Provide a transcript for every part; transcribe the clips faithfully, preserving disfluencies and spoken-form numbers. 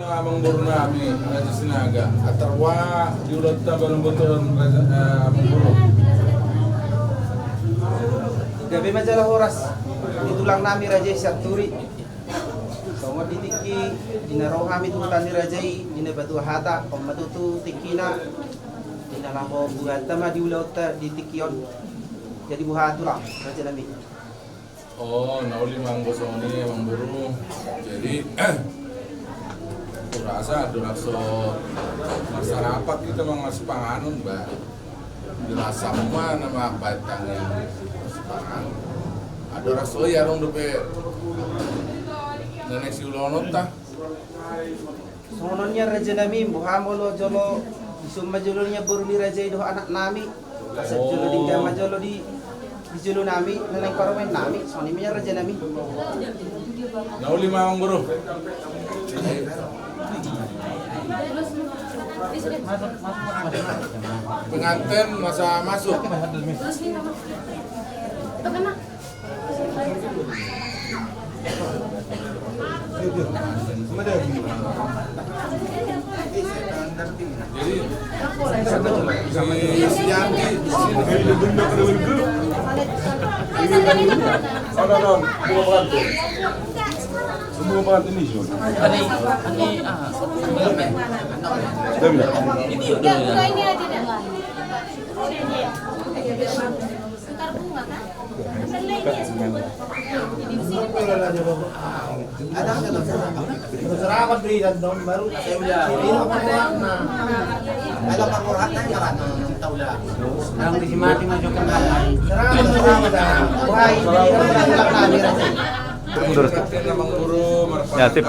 Amangboru nami Raja Sinaga, antar ua di ulaonta balum botohon Raja, eh, Amangboru. Gabe ma jala horas di tulang nami Raja i Sianturi. Songon di tingki di na ro hami tu huta ni raja i, di na patua hata, on ma tutu tingkina, di na laho buhanta ma di ulaonta di tingki on. Jadi boha tulang, raja nami? Oh, na uli ma anggo songon i, Amangboru. Jadi, kurasa dorang so marsarapat hita mangan sipanganon, ba. Jelas sama nama baik tangi sipanganon. Ado raso i adong dope na naeng siulaononta. Songon on nian raja nami, boha molo jolo, dison ma jolo nian boru ni raja i dohot anak nami. Asa jolo denggan ma jolo di, di jolo nami, na naeng parumaen nami, songon i ma nian raja nami. Na uli ma Amangboru. Pengantin masa masuk. Semua pengantin ini, Jun. Ani, ani, ah. Dia bilang. Ini udah, udah. Tukar bunga kan? Mundur. Ya, sip.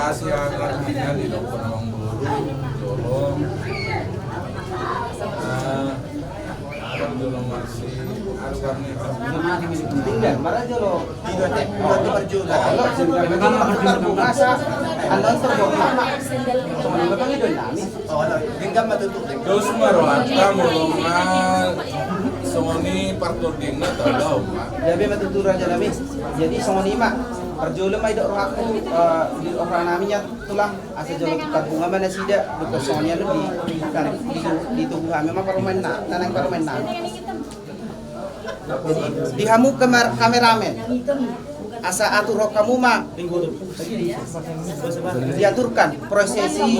Tinggal, mana jolo? Tidak, tidak, tidak berjual. Kalau sudah berjual, masa, anda terbuat apa? Cuma lima kali dua nami. Oh, ada. Genggam mata tutup, genggam. Terus ma rohanta molo nga songon i partordingna tau lau ma. Jadi ma tutu raja nami. Jadi songon i ma. Parjolo ma didok rohangku, eh, di roha nami nian tulang. Asa jolo tukar bunga ma nasida, dohot songon i anu di, di, di tugu hami ma parumaenna, na naeng parumaenna. Jadi, di hamu kamer-, kameramen, asa aturhon hamu ma, diaturkan prosesi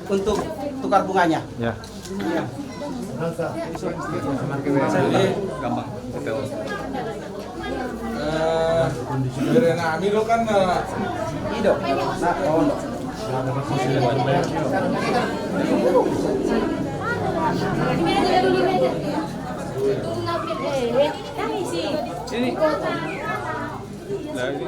untuk tukar bunganya. Ya. Jadi, gampang. Eh, bere nami do kan, eh, i do. Nah, on. Ini. Nah, ini.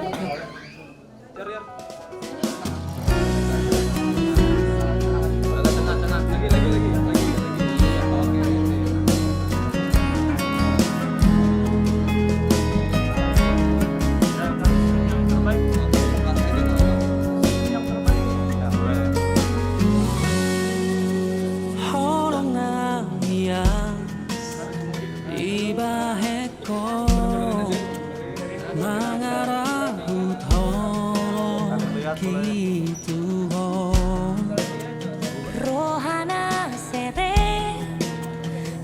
Holong na ia dibahen ho, mangarahut holong i tu ho. Roha na serep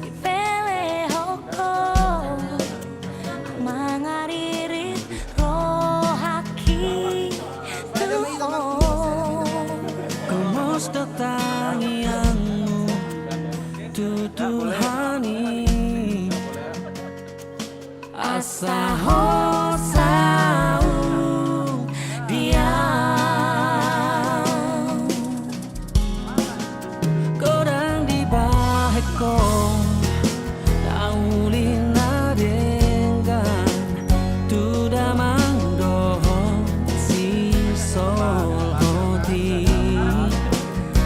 dipelehon ho, mangaririt rohangki tu ho. Gomos do tangiangmu tu Tuhan i. Asa ho saut di au. Godang dibahen ho na uli na denggan tu damang dohot sisolhot i.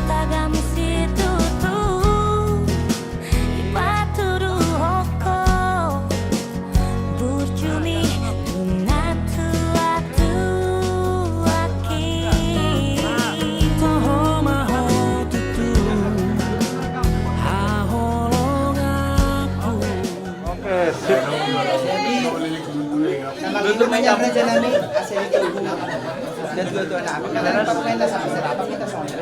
Tagam situtu dipatuduhon ho burju ni natuatuangki. Toho ma ho tutu haholonganku. Oke, sip. Jadi, sama lima raja nami, asa itu. Dan dua-dua nami, karena parumaenna sama serapa kita sonde.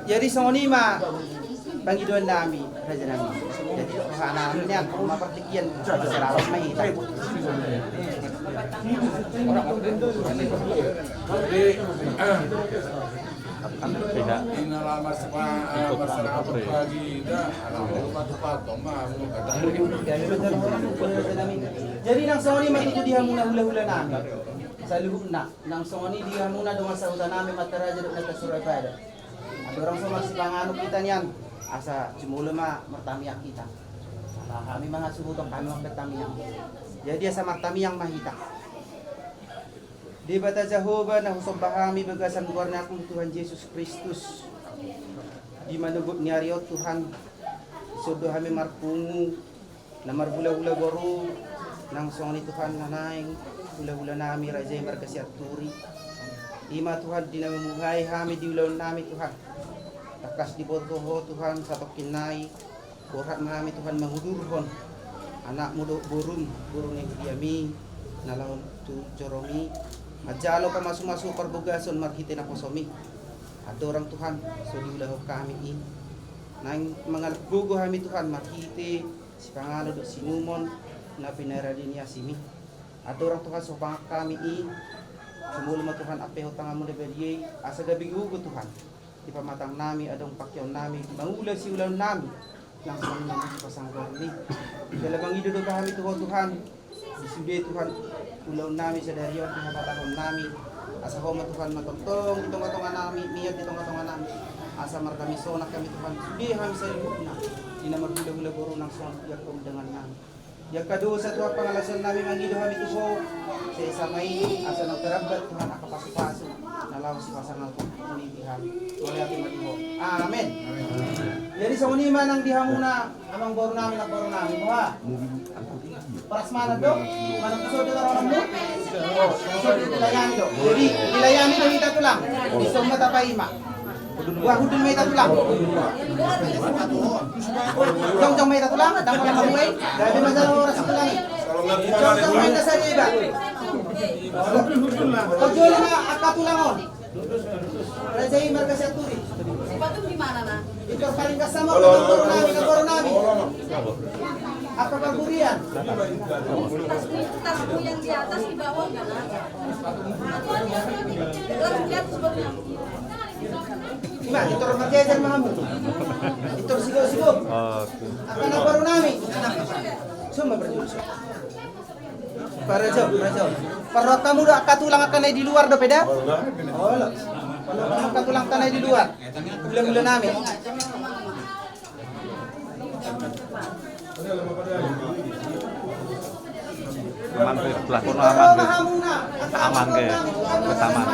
Jadi songon i ma pangidoan nami, raja nami. Jadi roha nami nian, ma partingkian, serapat ma hita. Jadi nang songon i ma tutu di hamuna hulahula nami. Saluhutna, nang songon i di hamuna dongan sahuta nami, amanta raja dohot inanta soripada. Andorang so marsipanganon hita nian, asa jumolo ma martamiang hita. Ala hami mangasuhuton, hami mangkatamiang. Jadi asa martamiang ma hita. Debata Jahowa na husomba hami bagasan goar ni anakmu Tuhan Jesus Kristus. Di manogot ni ari on Tuhan, songon hami marpungu, na marhulahula boru, nang songon i Tuhan na naeng hulahula nami raja i marga Sianturi. I ma Tuhan di na mamuhai hami di ulaon nami Tuhan. Tangkas diboto Ho Tuhan satongkin nai, borhat ma hami Tuhan mangudurhon anakmu dohot borum, boru ni huria mi, na laho tu joromi, manjalo pamasumasu parbagason marhite naposomi. Andorang Tuhan, so diulahon hami i, naeng mangalap gogo hami Tuhan marhite sipanganon dohot siinumon na pinarade ni asimi. Andorang Tuhan so hupangan hami i, jumolo ma Tuhan ampehon tanganmu na badia i, asa gabe gogo Tuhan di pamatang nami, adong pangkeon nami, mangula siulaon nami, nang songon na di pasanggor ni. Jala mangido do hami tu Ho Tuhan, di sude Tuhan, ulaon nami sadari on di hapatahon nami, asa Ho ma Tuhan na tongtong di tongatonga nami, mian di tongatonga nami, asa mardame sonang hami Tuhan, sude hami saluhutna, di na marhulahula boru nang songon i di angka undangan nami. Di angka dosa Tuhan pangalaosion nami mangido hami tu Ho, sesa ma i asa naung tarambat Tuhan angka pasupasu na laho sipasangaphon i di hami. Mauliate ma di Ho. Amen. Jadi songon i ma nang di hamuna amangboru nami, namboru nami, boha? Prasmanan do? Manang songon i do taronanmu? Oh, songon i do dilayani do. Jadi dilayani do hita tulang. Dison ma tapaima. Buah hudul ma hita tulang. Jongjong ma hita tulang, ndang pola hamu i. Gabe ma jala horas tulang i. Jongjong ma inda sada iba. Pojolo ma angka tulang on. Raja i marga Sianturi. Sipatum di mana na? Pintor paringgas hamu, namboru nami, namboru nami. Angka parburian. Tas, tasmu yang di atas, di bawah, kan? Langsung di atas baru nyambung. Ima, pintor marjejer ma hamu. Pintor sigop-sigop. Oke. Angka namboru nami. Sumba berjurus. Parajo, parajo. Parrohahon hamu do angka tulang angka na i di luar dope da? Olo. Parrohahon hamu angka tulang angka na i di luar. Hulahula nami. Aman, Beb. Pelakon aman, Beb. Aman, Beb. Aman.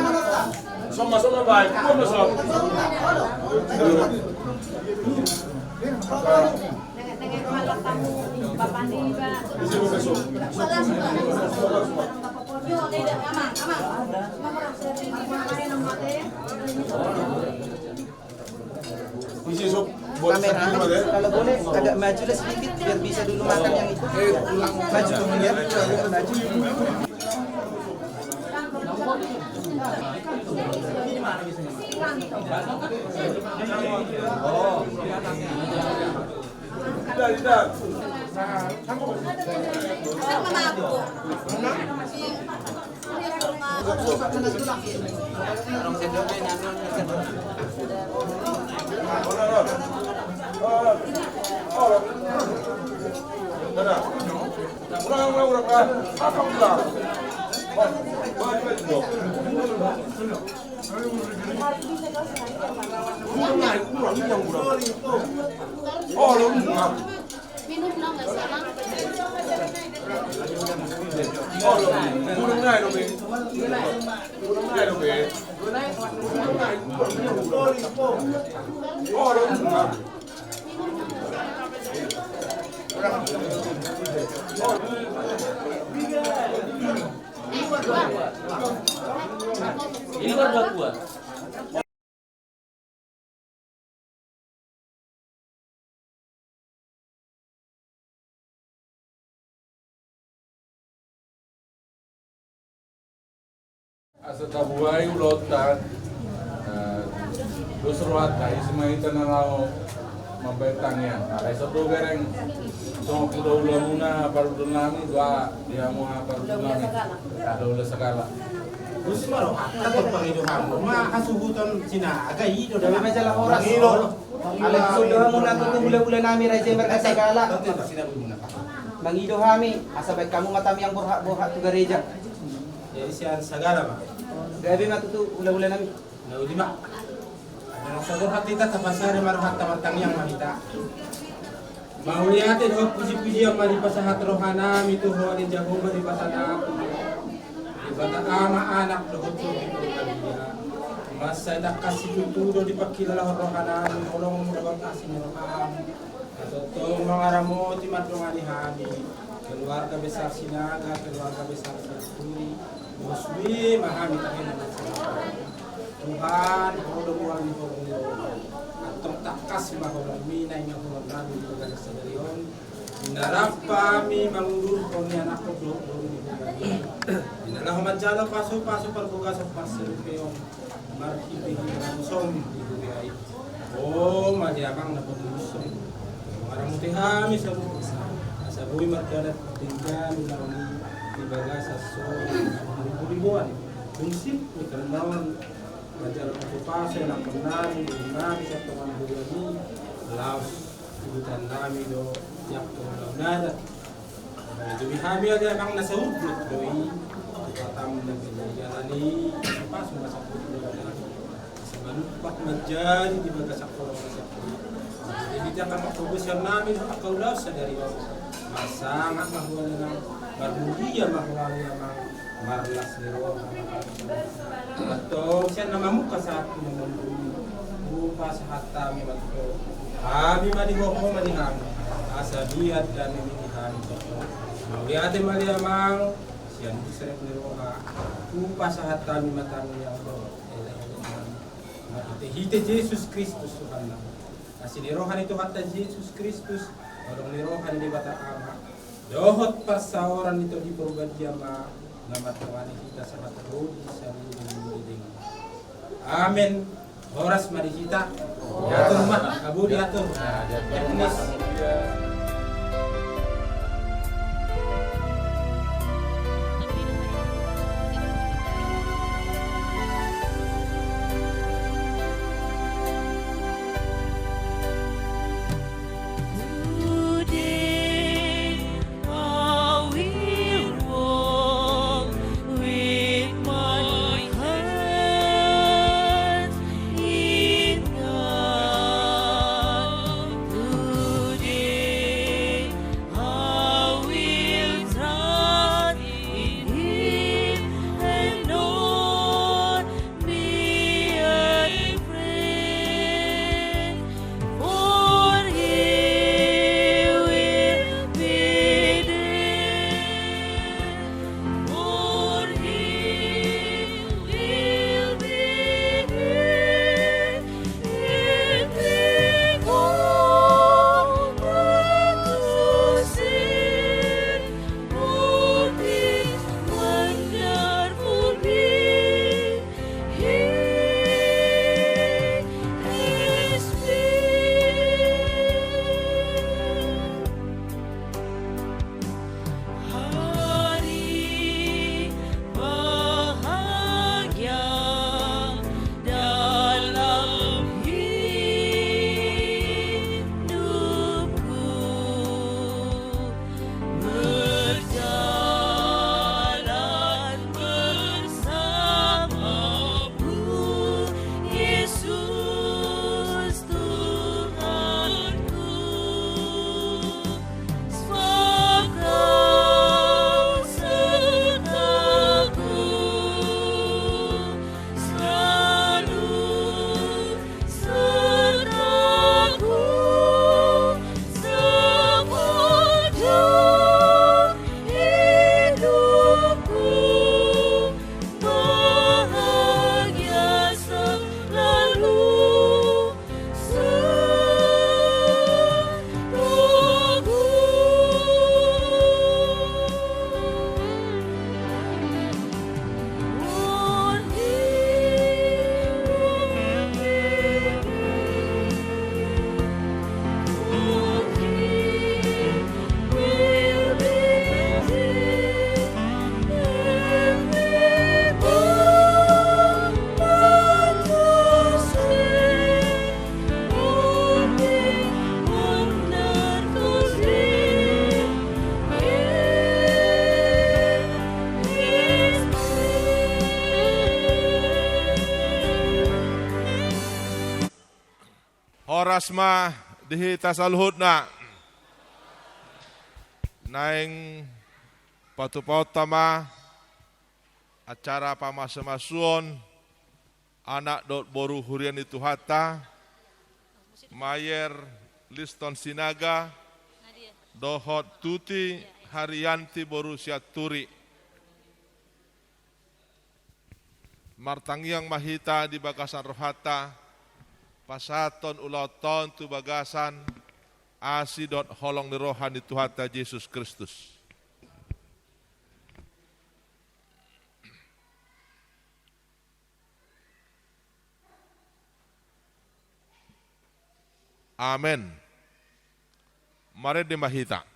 Soma, soma, baik. Soma, soma. Isi, sob, buat kamera, kalau boleh agak majulah sedikit biar bisa dulu makan yang itu. Maju, ya. Maju. Asa tabuhai ulaonta, eh, dos rohanta, isi ma hita na laho mambahen tangiang. Alai songon i bereng, songon hulahula muna parhundul nami, dohot di hamu parhundul nami. Hulahula Sagala. Dos ma rohanta, tor pangido hamu ma hasuhuton Sinaga i do. Dame ma jala horas. Alai songon i do hamu na tutu hulahula nami, raja i marga Sagala. Mangido hami asa bahen hamu ma tangiang borhat-borhat tu gareja. Jadi sian Sagala ma. Gabe ma tutu hulahula nami. Na uli ma. Asa borhat hita, tapasada ma rohanta, martangiang ma hita. Mauliate dohot puji-pujian ma dipasahat roha nami tu Ho ale Jahowa Debata nami, Debata Ama, Anak dohot Tondi Porbadia. Mansai tangkas situtu do dipangkilalahon roha nami holongmu dohot asi ni roham. Asa tongtong mangaramoti mandongani hami, keluarga besar Sinaga, keluarga besar Santuri. Sude ma hami tahe na mansai. Tuhan, Ho do mual ni holong ni roha. Antong tangkas ma holongmi, na inna holong nami di bagasan sadari on. Di na rap hami mangudurhon ni anakhon dohot boru ni hami, di na laho manjalo pasu-pasu parbagason parsalupeon marhite-hite na husombu di huria i. O, mauliate ma Amang na pamunuson, mangaramoti hami saluhutna, asa boi mardalan denggan na uli di bagasan son, di boliboan, dung sip di karnaon, manjalo pasu-pasu anakhon nami, boru nami, sian tonga ni huria i, laos udutan nami do, sian tonga ni huria. Jadi hami ale Amang na saudut do i, tu hatam na pinangido i, pasu-pasu ma saudut do i. Asa manumpak manjadi di bagasan holong na sahat. Jadi di angka panghobasan nami, angka ulaon sadari on. Marsangap ma Ho ale Amang, marmulia ma Ho ale Amang, marlas ni roha ma Ho. Antong sian na mamungka sahat tu na mambumi, hupasahat hami ma tu Ho. Hami ma di Ho, Ho ma di hami. Asa biar dame ma di hami tu Ho. Mauliate ma ale Amang, sian buserep ni roha, hupasahat hami ma tangiang dohot elek-elek nami. Marhite-hite Jesus Kristus Tuhannami. Asi ni roha ni Tuhanta Jesus Kristus, holong ni roha ni Debata Ama, dohot parsaoran ni Tondi Porbadia ma na mandongani hita sahat ro di saluhut ni lelengna. Amen. Horas ma di hita. Diatur ma, abu diatur. Teknis. Today I will walk with my hands in God. Today Asma di hita saluhutna. Naeng patupaonta ma acara pamasumasuon anak dohot boru huria ni Tuhanta, Mayer Liston Sinaga, dohot Tuti Haryanti boru Sianturi. Martangiang ma hita di bagasan rohanta, pasahathon ulaonta on tu bagasan asi dohot holong ni roha ni Tuhanta Jesus Kristus. Amen. Marende ma hita.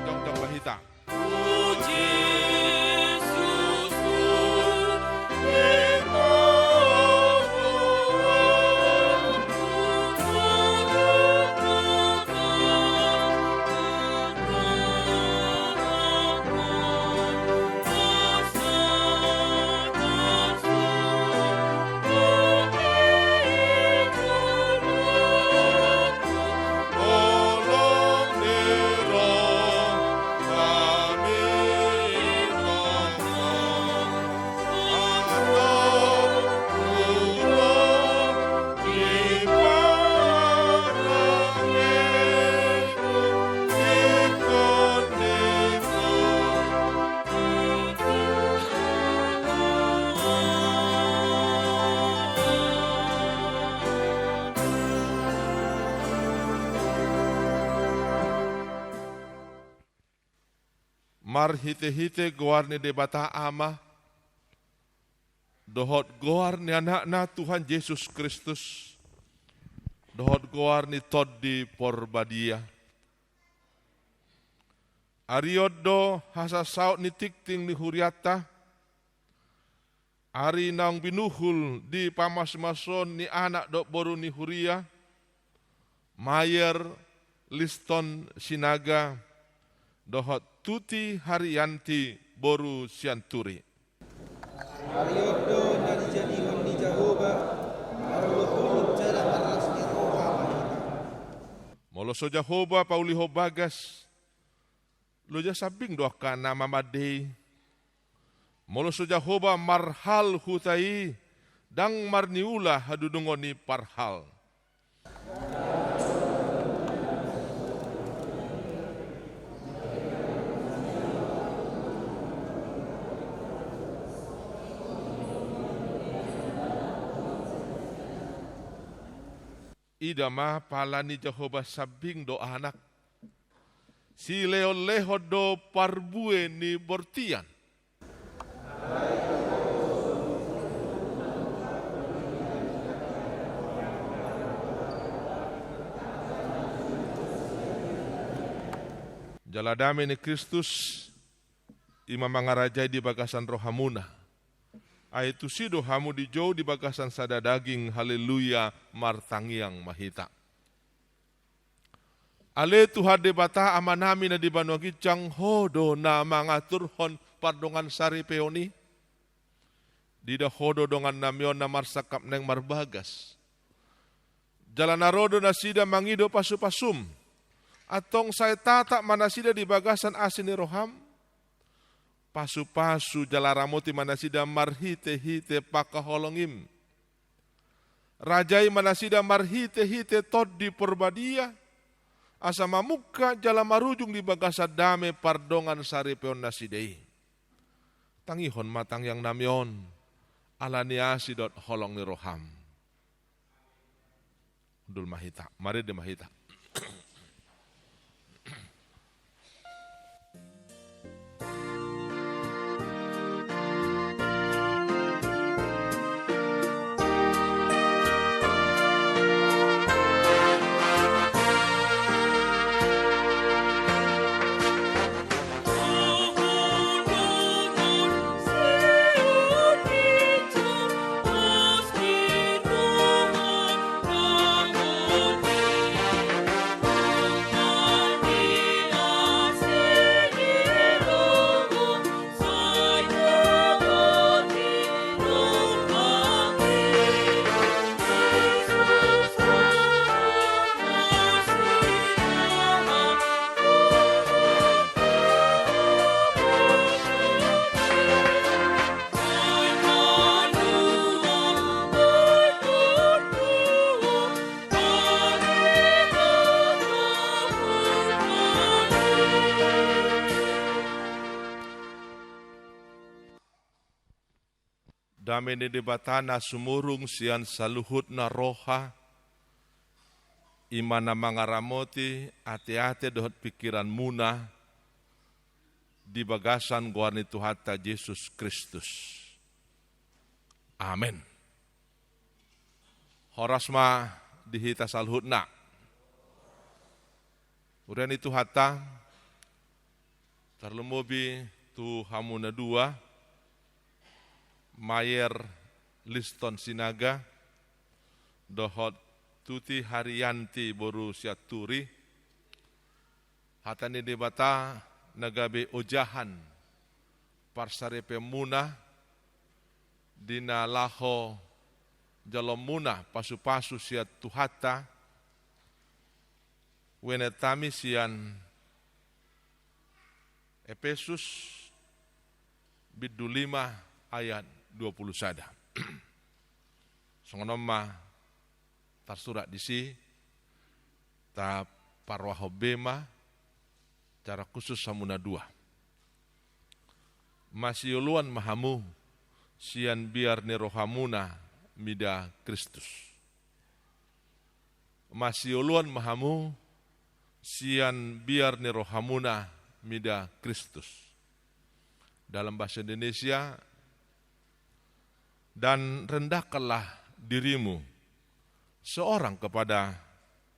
Jongjong ma hita. Marhitehite goar ni Debata Ama, dohot goar ni Anakna Tuhan Jesus Kristus, dohot goar ni Tondi Porbadia. Ari on do hasasaut ni tingting ni hurianta, ari naung binuhul di pamasumasuon ni anak dohot boru ni huria, Mayer Liston Sinaga, dohot Tuti Haryanti boru Sianturi. Ari on do na dijadihon ni Jahowa, maroloan jala marlas ni roha ma hita. Molo so Jahowa paulihon bagas, loja sambing do angka na mamande i. Molo so Jahowa marhal huta i, Ndang marniula hadudungon ni parhal. Ida ma pala ni Jahowa sambing do anak. Silehonlehon do parbue ni bortian. Jala dame ni Kristus i ma mangarajai di bagasan rohamuna. Ai tusi do hamu dijou di bagasan sada daging. Haleluya. Martangiang ma hita. Ale Tuhan Debata Amanami na di banua ginjang, Ho do na mangaturhon pardongan saripeon i. Diida Ho do dongannami on na marsangkap naeng marbagas. Jala na ro do nasida mangido pasupasum. Antong sai tatap ma nasida di bagasan asi ni roham. Pasupasu jala ramoti ma nasida marhitehite pangkaholongim. Rajai ma nasida marhitehite Tondi Porbadia, asa mamungka jala marujung di bagasan dame pardongan saripeon nasida i. Tangihon ma tangiangnami on, ala ni asi dohot holong ni roham. Hundul ma hita, marende ma hita. Dame ni Debata na sumurung sian saluhutna roha, i ma na mangaramoti ateate dohot pingkiranmuna di bagasan goar ni Tuhanta Jesus Kristus. Amen. Horas ma di hita saluhutna. Huria ni Tuhanta, tarlumobi tu hamu na dua, Mayer Liston Sinaga dohot Tuti Haryanti boru Sianturi. Hata ni Debata na gabe ojahan parsaripeonmuna di na laho jaloonmuna pasupasu sian Tuhanta, uenetami sian Epesus bindu lima ayat dua pulu sada. Songon on ma tarsurat disi, taparrohahon be ma, secara khusus hamu na dua. Masioloan ma hamu sian biar ni rohamuna mida Kristus. Masioloan ma hamu sian biar ni rohamuna mida Kristus. Dalam bahasa Indonesia, dan rendahkanlah dirimu seorang kepada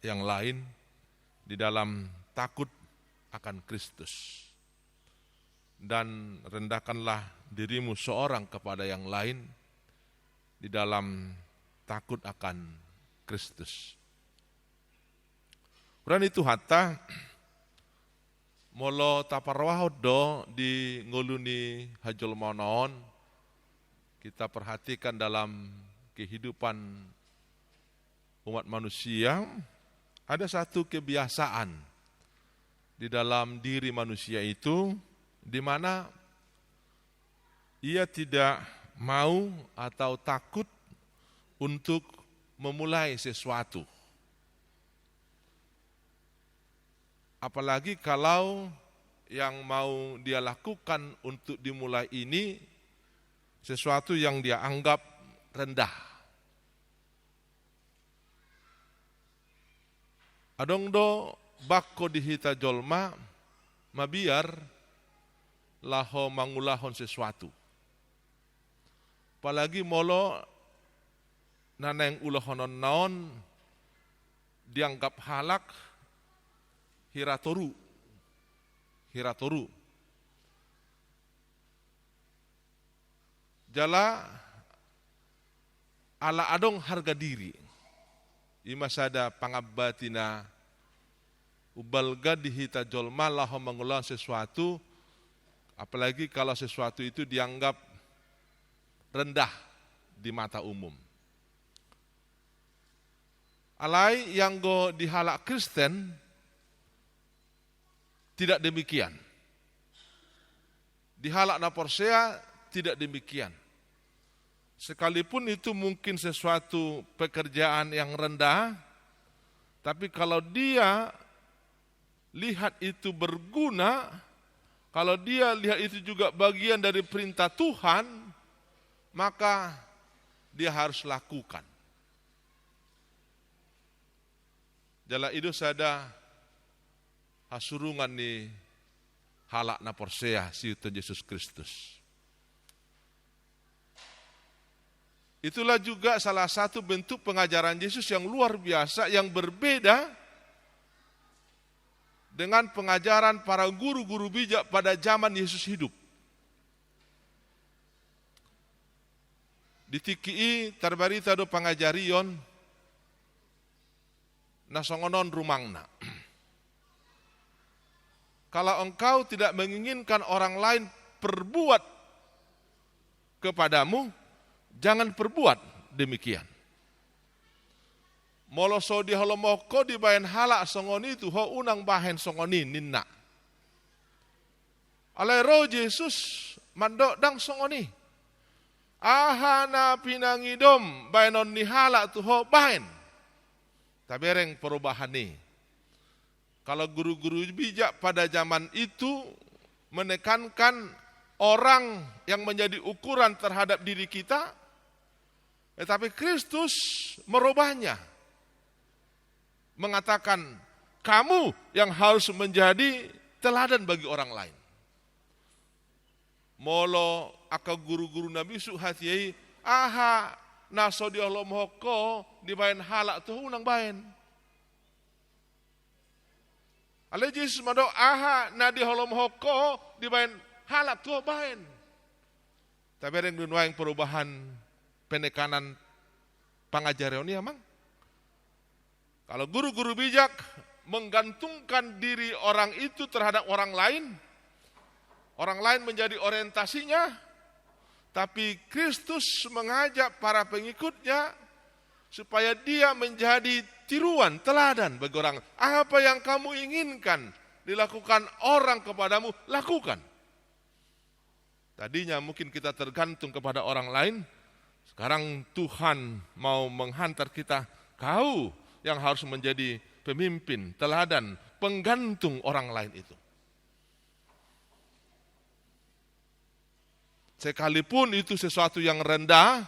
yang lain di dalam takut akan Kristus. Dan rendahkanlah dirimu seorang kepada yang lain di dalam takut akan Kristus. Huria ni Tuhanta, molo taparrohahon do di ngolu ni hajolmaon on, kita perhatikan dalam kehidupan umat manusia, ada satu kebiasaan di dalam diri manusia itu, di mana ia tidak mau atau takut untuk memulai sesuatu. Apalagi kalau yang mau dia lakukan untuk dimulai ini sesuatu yang dia anggap rendah. Adong do bangko di hita jolma mabiar laho mangulahon sesuatu. Apalagi molo na naeng ulahononna on dianggap halak hira toru. Hira toru. Jala ala adong harga diri. I ma sada pangambati na umbalga di hita jolma laho mangulahon sesuatu, apalagi kalau sesuatu itu dianggap rendah di mata umum. Alai ianggo di halak Kristen tidak demikian. Di halak na porsea tidak demikian. Sekalipun itu mungkin sesuatu pekerjaan yang rendah, tapi kalau dia lihat itu berguna, kalau dia lihat itu juga bagian dari perintah Tuhan, maka dia harus lakukan. Jala i do sada hasurungan ni halak na porsea siihuthon Jesus Kristus. Itulah juga salah satu bentuk pengajaran Yesus yang luar biasa, yang berbeda dengan pengajaran para guru-guru bijak pada zaman Yesus hidup. Di tingki i tarbarita do pangajarion na songon on rumangna. Kalau engkau tidak menginginkan orang lain perbuat kepadamu, jangan perbuat demikian. Molo so diholomhon ho dibaen halak songon i tu ho, unang bahen songon i ninna. Alai ro Jesus mandok ndang songon i. Aha na pinangidom baenon ni halak tu ho, baen. Tabereng perubahan i. Kalau guru-guru bijak pada zaman itu menekankan orang yang menjadi ukuran terhadap diri kita, tetapi Kristus merubahnya, mengatakan, "Kamu yang harus menjadi teladan bagi orang lain." Molo angka guru-guru na bisuk hatiha i, aha na so diholomhon ho dibaen halak tu ho, unang baen. Alai Jesus mandok, aha na diholomhon ho dibaen halak tu ho, baen. Tabereng do nuaeng perubahan penekanan pangajarion i, amang. Kalau guru-guru bijak menggantungkan diri orang itu terhadap orang lain, orang lain menjadi orientasinya, tapi Kristus mengajak para pengikutnya supaya dia menjadi tiruan, teladan bagi orang. Apa yang kamu inginkan dilakukan orang kepadamu, lakukan. Tadinya mungkin kita tergantung kepada orang lain, sekarang Tuhan mau menghantar kita, kau yang harus menjadi pemimpin, teladan, penggantung orang lain itu. Sekalipun itu sesuatu yang rendah,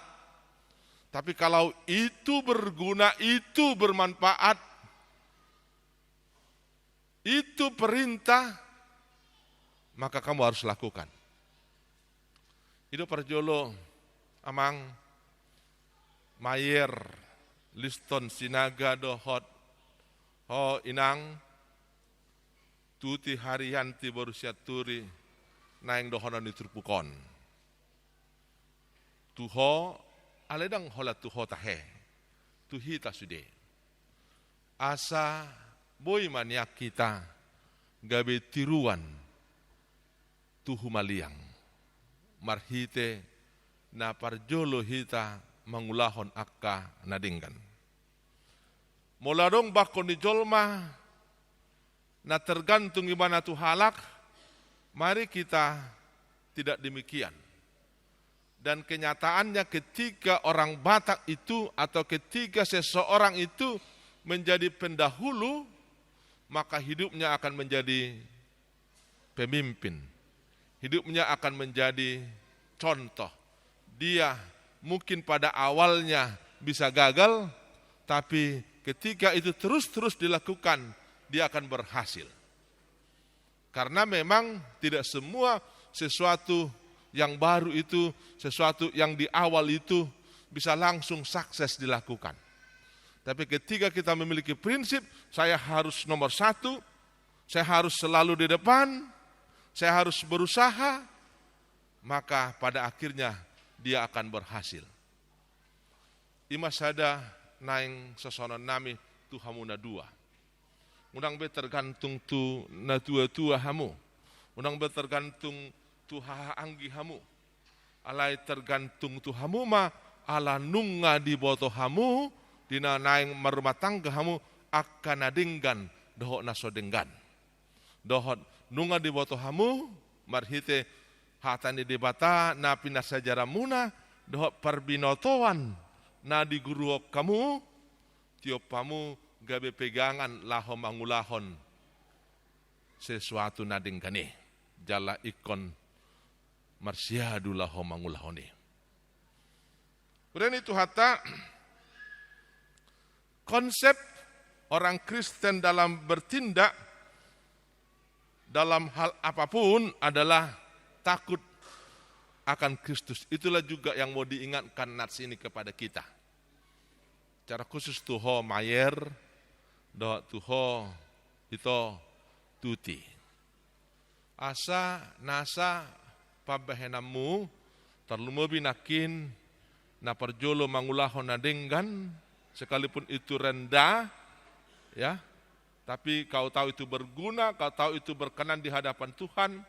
tapi kalau itu berguna, itu bermanfaat, itu perintah, maka kamu harus lakukan. I do parjolo, amang, maer liston sinaga dohot ho, inang, Tuti Haryanti boru Sianturi, naeng dohonon ni turpuk on tu ho, alai ndang holan tu ho tahe, tu hita sude. Asa boi ma nian hita gabe tiruan tu humaliang marhite na parjolo hita mangulahon angka na denggan. Molo adong bangko ni jolma na tergantung ibana tu halak, mari kita tidak demikian. Dan kenyataannya, ketika orang Batak itu atau ketika seseorang itu menjadi pendahulu, maka hidupnya akan menjadi pemimpin. Hidupnya akan menjadi contoh. Dia mungkin pada awalnya bisa gagal, tapi ketika itu terus-terus dilakukan, dia akan berhasil. Karena memang tidak semua sesuatu yang baru itu, sesuatu yang di awal itu bisa langsung sukses dilakukan. Tapi ketika kita memiliki prinsip, saya harus nomor satu, saya harus selalu di depan, saya harus berusaha, maka pada akhirnya dia akan berhasil. I ma sada naeng sosononnami tu hamu na dua. Unang be tergantung tu na tua-tua hamu. Unang be tergantung tu haha anggi hamu. Alai tergantung tu hamu ma, ala nunga diboto hamu di na naeng marrumah tangga hamu, angka na denggan dohot na so denggan. Dohot nunga diboto hamu marhite hata ni Debata na pinarsiajaranmuna dohot parbinotoan na diguruhon hamu, tiop hamu gabe pegangan laho mangulahon sesuatu na denggan i, jala ingkon marsiadu laho mangulahon i. Kemudian itu hata konsep orang Kristen dalam bertindak dalam hal apapun adalah takut akan Kristus. Itulah juga yang mau diingatkan nats ini kepada kita. Secara khusus tu ho Mayer, dohot tu ho ito Tuti. Asa nasa pambahenanmu, tarlumobi nangkin na parjolo mangulahon na denggan, sekalipun itu rendah, ya, tapi kau tahu itu berguna, kau tahu itu berkenan di hadapan Tuhan,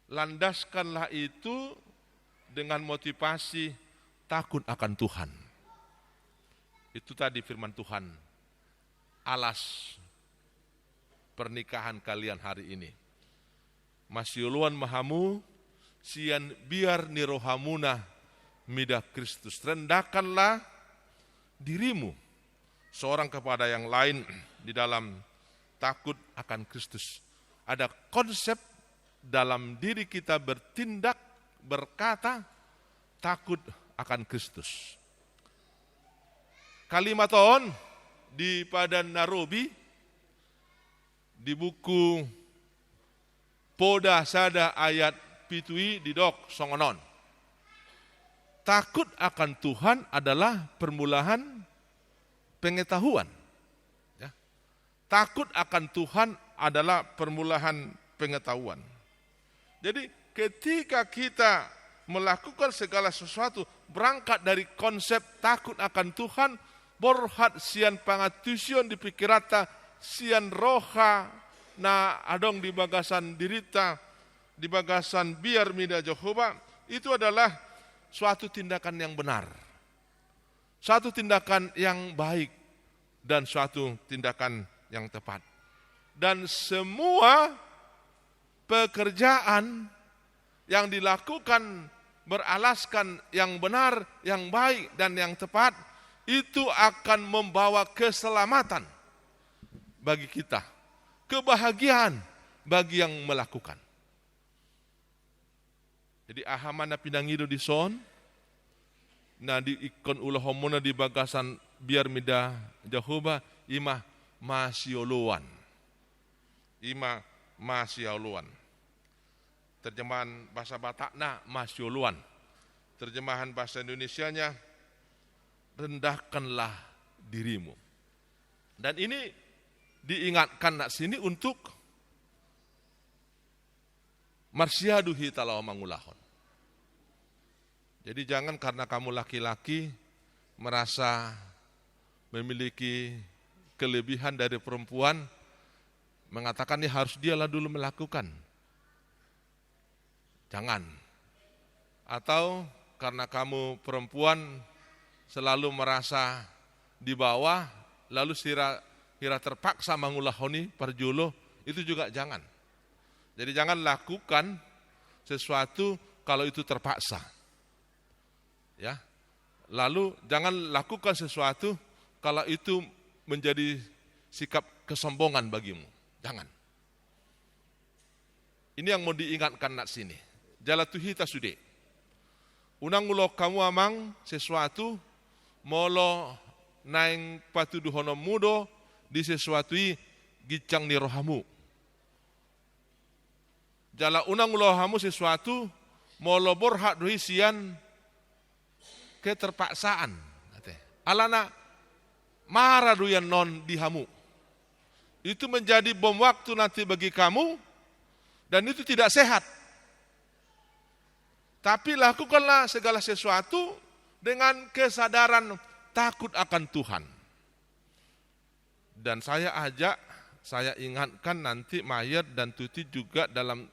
landaskanlah itu dengan motivasi takut akan Tuhan. Itu tadi firman Tuhan. Alas pernikahan kalian hari ini. Masioloan ma hamu sian biar ni rohamuna mida Kristus. Rendahkanlah dirimu seorang kepada yang lain di dalam takut akan Kristus. Ada konsep dalam diri kita bertindak, berkata, takut akan Kristus. Kalimat on di Padan na Robi, di buku Poda sada ayat pitu i didok songon on. Takut akan Tuhan adalah permulaan pengetahuan. Ya. Takut akan Tuhan adalah permulaan pengetahuan. Jadi, ketika kita melakukan segala sesuatu berangkat dari konsep takut akan Tuhan, borhat sian pangantusion di pikiranta, sian roha na adong di bagasan dirinta, di bagasan biar mida Jahowa, itu adalah suatu tindakan yang benar. Suatu tindakan yang baik dan suatu tindakan yang tepat. Dan semua pekerjaan yang dilakukan beralaskan yang benar, yang baik, dan yang tepat, itu akan membawa keselamatan bagi kita, kebahagiaan bagi yang melakukan. Jadi, aha ma na pinangido dison, na di ingkon ulahonmuna di bagasan biar mida Jahowa, i ma masioloan. I ma masioloan. Terjemahan bahasa Batakna masioloan. Terjemahan bahasa Indonesianya, rendahkanlah dirimu. Dan ini diingatkan nats ini untuk marsiadu hita laho mangulahon. Jadi, jangan karena kamu laki-laki merasa memiliki kelebihan dari perempuan, mengatakan, "Ini harus dialah dulu melakukan." Jangan. Atau karena kamu perempuan selalu merasa di bawah, lalu sira, sira terpaksa mangulahon i parjolo, itu juga jangan. Jadi, jangan lakukan sesuatu kalau itu terpaksa. Ya. Lalu jangan lakukan sesuatu kalau itu menjadi sikap kesombongan bagimu. Jangan. Ini yang mau diingatkan nang sini. Jala tu hita sude. Unang ulaon hamu amang sesuatu molo naeng patuduhononmu do di sesuatu i ginjang ni rohamu. Jala unang ulaon hamu sesuatu molo borhat do i sian keterpaksaan. Alana mara do i annon di hamu. Itu menjadi bom waktu nanti bagi kamu, dan itu tidak sehat. Tapi lakukanlah segala sesuatu dengan kesadaran takut akan Tuhan. Dan saya ajak, saya ingatkan nanti Mayer dan Tuti juga dalam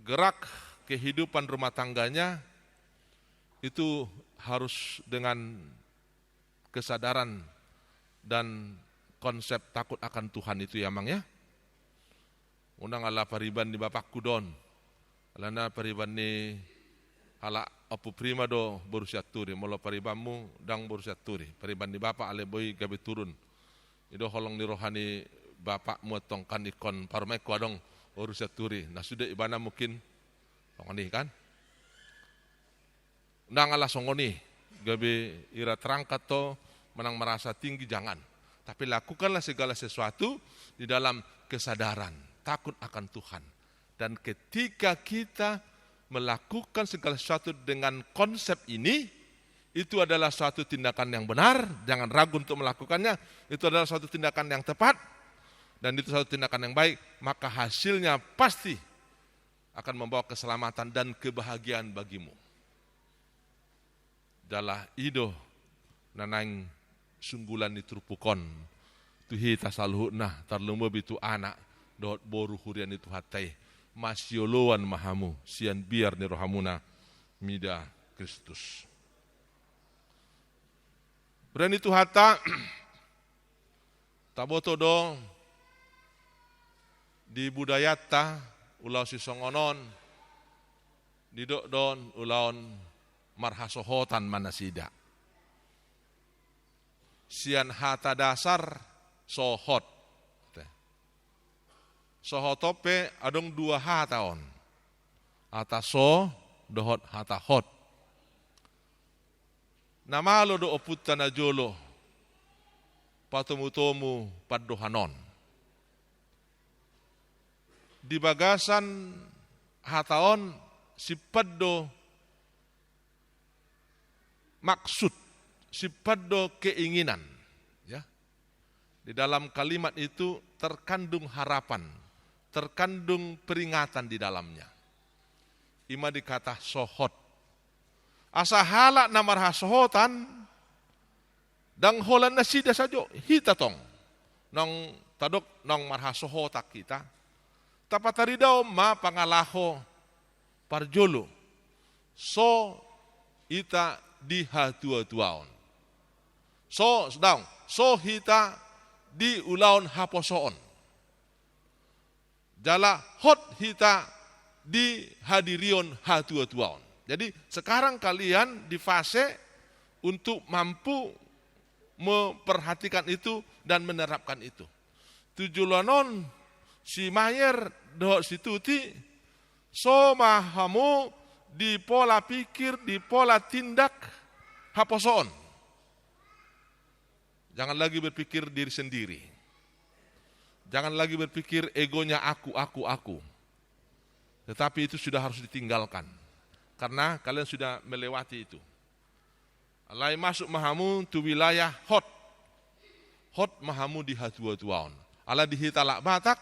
gerak kehidupan rumah tangganya itu harus dengan kesadaran dan konsep takut akan Tuhan itu ya, Mang, ya. Unang ala pariban ni bapakku do on. Alana pariban ni halak Ompu Prima do boru Sianturi. Molo paribanmu ndang boru Sianturi. Pariban ni bapak alai boi gabe turun. I do holong ni roha ni bapakmu antong kan ingkon parumaenku adong boru Sianturi. Nah, sude ibana mungkin songon i kan. Unang ala songon i, gabe ira terangkat to, manang merasa tinggi, jangan. Tapi lakukanlah segala sesuatu di dalam kesadaran, takut akan Tuhan. Dan ketika kita melakukan segala sesuatu dengan konsep ini, itu adalah suatu tindakan yang benar, jangan ragu untuk melakukannya, itu adalah suatu tindakan yang tepat, dan itu suatu tindakan yang baik, maka hasilnya pasti akan membawa keselamatan dan kebahagiaan bagimu. Jala i do na naeng sunggulan ni turpuk on tu hita saluhutna, tarlumobi tu anak dohot boru huria ni Tuhanta i. Masioloan ma hamu sian biar ni rohamuna mida Kristus. Huria ni Tuhanta, taboto do di budayanta ulaon sisongon on, didok do on ulaon marhasohotan ma nasida. Sian hata dasar sohot. Sohot on pe adong dua hata on. Hata so dohot hata hot. Na malo do ompunta najolo patomutomu pandohan on. Di bagasan hata on simpan do maksud, simpan do keinginan. Ya. Di dalam kalimat itu terkandung harapan, terkandung peringatan di dalamnya. I ma di kata sohot. Asa halak na marhasohotan, ndang holan nasida sajo, hita tong. Naung tadok naung marhasohotan hita, tapataridahon ma pangalaho parjolo. So hita di hatuatuaon. So, sedang, so hita di ulaon haposoon. Jala hot hita di hadirion hatuatuaon. Jadi sekarang kalian di fase untuk mampu memperhatikan itu dan menerapkan itu. Tu joloan on si Mayer dohot si Tuti, so ma hamu di pola pikir, di pola tindak haposoon. Jangan lagi berpikir diri sendiri. Jangan lagi berpikir egonya aku, aku, aku. Tetapi itu sudah harus ditinggalkan. Karena kalian sudah melewati itu. Alai masuk ma hamu tu wilayah hot. Hot ma hamu di hatuatuaon. Ala di hita halak Batak,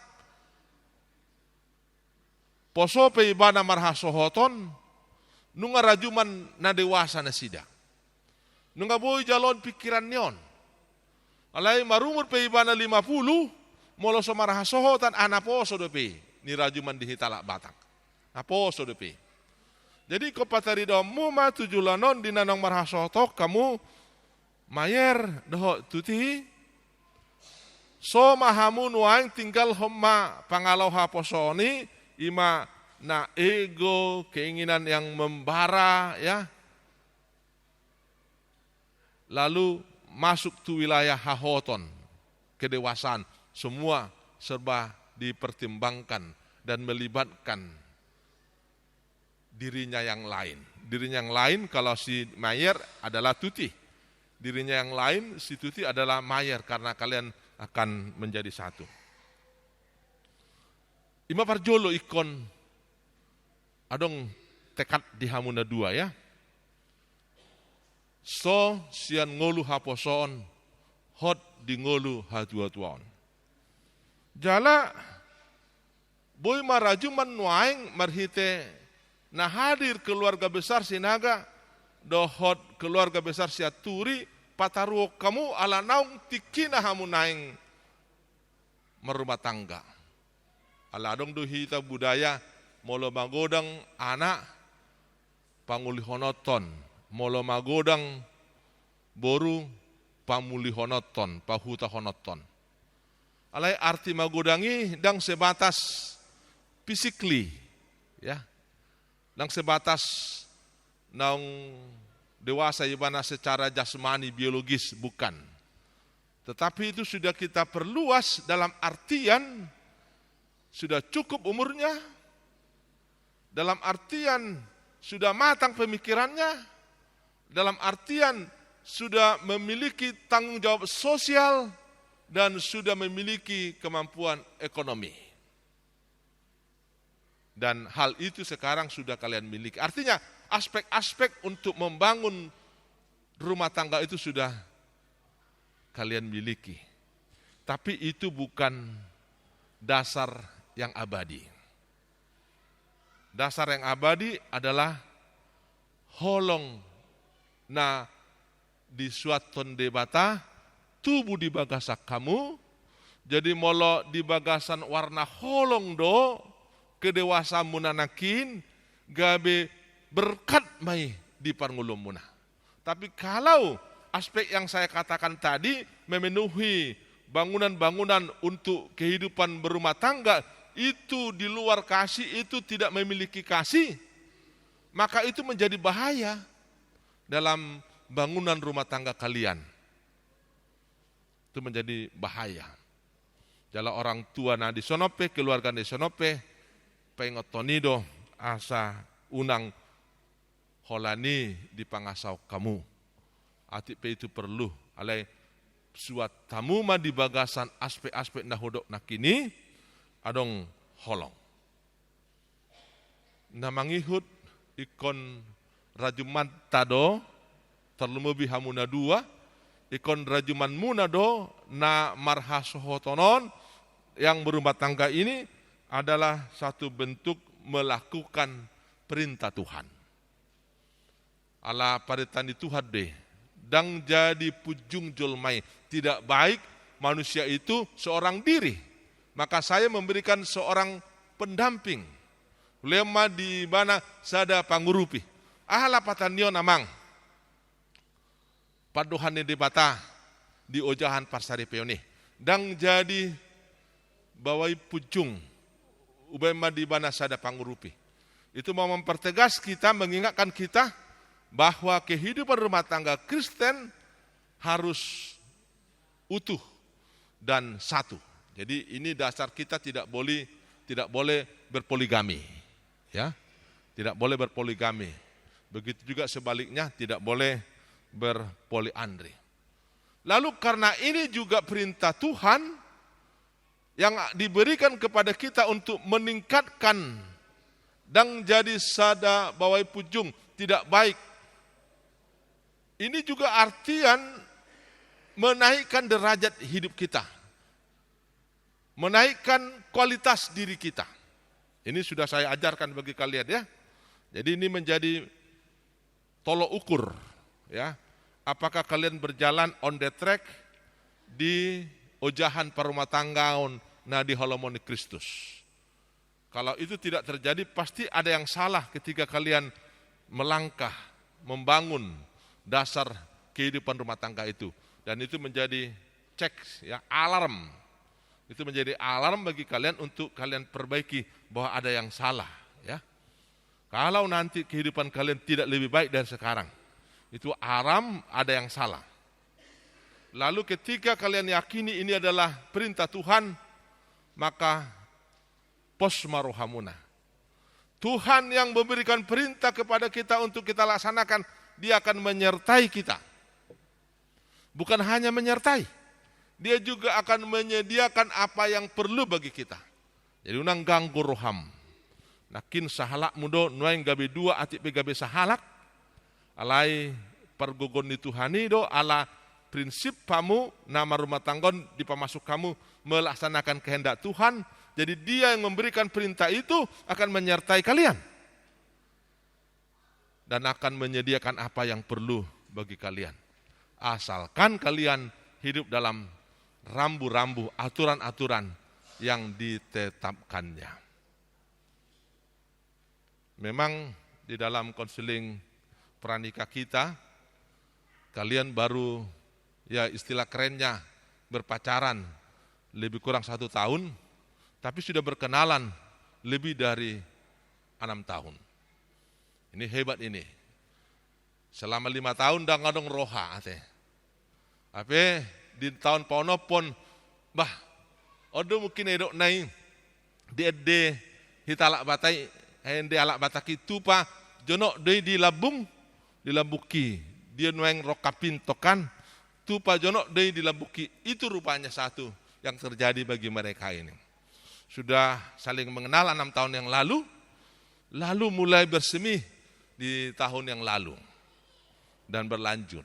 poso pe ibana marhasohoton, nunga rajuman na dewasa nasida. Nunga boi jaloon pikiran ni on. Alai marumur pe ibana lima puluh, molo so marhasohotan, a, na poso dope i, ni rajuman di hita halak Batak. Na poso dope i. Jadi ingkon pataridahonmu ma tu joloan on di na naung marhasohoton hamu, Mayer dohot Tuti, so ma hamu nuaeng, tinggalhon ma pangalaho haposoon i, i ma Nah, ego, keinginan yang membara, ya. Lalu masuk tu wilayah hahoton, kedewasaan. Semua serba dipertimbangkan dan melibatkan dirinya yang lain. Dirinya yang lain, kalau si Mayer, adalah Tuti. Dirinya yang lain, si Tuti, adalah Mayer, karena kalian akan menjadi satu. Ima parjolo ingkon adong tekad di hamu na dua, ya. So sian ngolu haposoon, hot di ngolu hatuatuaon. Jala boi ma rajumon nuaeng marhite na hadir keluarga besar Sinaga dohot keluarga besar Sianturi, pataruhon hamu ala naung tingkina hamu naeng marrumah tangga. Ala adong do hita budaya, molo magodang anak, pangulihononhon, molo magodang boru, pamulihononhon, pahutahononhon. Alai arti magodang i ndang sebatas physically, ya. Ndang sebatas naung dewasa ibana secara jasmani, biologis, bukan. Tetapi itu sudah kita perluas dalam artian sudah cukup umurnya, dalam artian sudah matang pemikirannya, dalam artian sudah memiliki tanggung jawab sosial, dan sudah memiliki kemampuan ekonomi. Dan hal itu sekarang sudah kalian miliki. Artinya, aspek-aspek untuk membangun rumah tangga itu sudah kalian miliki. Tapi itu bukan dasar yang abadi. Dasar yang abadi adalah holong na disuathon Debata tubu di bagasan hamu. Jadi molo di bagasan warna holong do kedewasaanmuna nangkin, gabe berkat ma i di parngoluonmuna. Tapi kalau aspek yang saya katakan tadi memenuhi bangunan-bangunan untuk kehidupan berumah tangga itu di luar kasih, itu tidak memiliki kasih, maka itu menjadi bahaya dalam bangunan rumah tangga kalian. Itu menjadi bahaya. Jala orang tua na dison pe, keluarga na dison pe, paingothon i do asa unang holan i dipangasahon hamu. Atik pe itu perlu, alai suat hamu ma di bagasan aspek-aspek na hudok nangkin i, adong holong. Na mangihut ingkon rajumanta do, tarlumobi hamu na dua, ingkon rajumanmuna do na marhasohoton on, yang berumah tangga ini adalah satu bentuk melakukan perintah Tuhan. Ala parenta ni Tuhan do i, ndang jadi punjung jolma i. Tidak baik manusia itu seorang diri. Maka saya memberikan seorang pendamping. Hulehon ma di ibana sada pangurupi. Aha lapatan ni on, amang? Pandohan ni Debata di ojahan parsaripeon i. Ndang jadi baoa i punjung, hubaen ma di ibana sada pangurupi. Itu mau mempertegas kita, mengingatkan kita bahwa kehidupan rumah tangga Kristen harus utuh dan satu. Jadi ini dasar kita tidak boleh, tidak boleh berpoligami. Ya. Tidak boleh berpoligami. Begitu juga sebaliknya, tidak boleh berpoliandri. Lalu karena ini juga perintah Tuhan yang diberikan kepada kita untuk meningkatkan, ndang jadi sada baoa i punjung, tidak baik. Ini juga artian menaikkan derajat hidup kita. Menaikkan kualitas diri kita. Ini sudah saya ajarkan bagi kalian, ya. Jadi ini menjadi tolok ukur, ya. Apakah kalian berjalan on the track di ojahan parrumatanggaon na diholomon ni Kristus? Kalau itu tidak terjadi, pasti ada yang salah ketika kalian melangkah membangun dasar kehidupan rumah tangga itu. Dan itu menjadi cek, ya, alarm. Itu menjadi alarm bagi kalian untuk kalian perbaiki bahwa ada yang salah, ya. Kalau nanti kehidupan kalian tidak lebih baik dari sekarang, itu aram ada yang salah. Lalu ketika kalian yakini ini adalah perintah Tuhan, maka pos ma rohamuna. Tuhan yang memberikan perintah kepada kita untuk kita laksanakan, Dia akan menyertai kita. Bukan hanya menyertai, Dia juga akan menyediakan apa yang perlu bagi kita. Jadi unang ganggu roham. Nangkin sahalakmu do nuaeng gabe dua atik pe gabe sahalak. Alai pargogoon ni Tuhan i do, ala prinsip hamu na marrumah tangga on dipamasuk hamu melaksanakan kehendak Tuhan. Jadi Dia yang memberikan perintah itu akan menyertai kalian dan akan menyediakan apa yang perlu bagi kalian. Asalkan kalian hidup dalam rambu-rambu, aturan-aturan yang ditetapkan-Nya. Memang di dalam konseling pranikah kita, kalian baru, ya, istilah kerennya, berpacaran lebih kurang satu tahun, tapi sudah berkenalan lebih dari enam tahun. Ini hebat ini. Selama lima tahun ndang adong roha, ate. Hape di taon paonomhon, bah, on do mungkin didok na i, diende hita halak Batak i, ende halak Batak i, tupa jonok do i di lambung, di lambungki. Dia nuaeng rongkap pinto kan, tupa jonok do i di lambungki. Itu rupanya satu yang terjadi bagi mereka ini. Sudah saling mengenal enam tahun yang lalu, lalu mulai bersemi di tahun yang lalu dan berlanjut.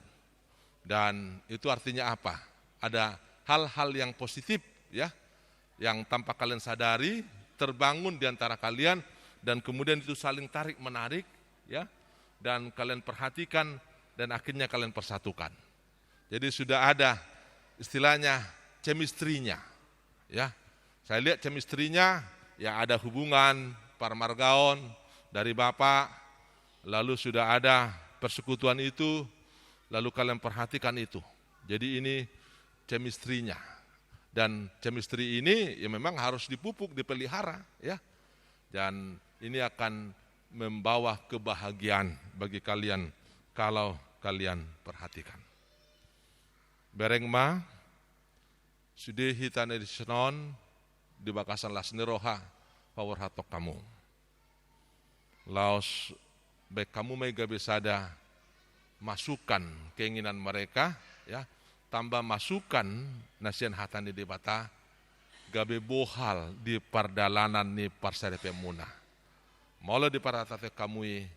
Dan itu artinya apa? Ada hal-hal yang positif, ya, yang tanpa kalian sadari terbangun di antara kalian, dan kemudian itu saling tarik menarik, ya, dan kalian perhatikan dan akhirnya kalian persatukan. Jadi sudah ada istilahnya chemistry-nya, ya. Saya lihat chemistry-nya, ya, ada hubungan parmargaon dari bapak, lalu sudah ada persekutuan itu, lalu kalian perhatikan itu. Jadi ini chemistry-nya. Dan chemistry ini ya memang harus dipupuk, dipelihara, ya. Dan ini akan membawa kebahagiaan bagi kalian kalau kalian perhatikan. Bereng ma, sude hita na dison on di bagasan las ni roha paborhathon hamu. Laos baen hamu ma i gabe sada masukan, keinginan mereka, ya, tamba masukan na sian hata ni Debata, gabe bohal di pardalanan ni parsaripeonmuna. Molo diparhatape hamu i,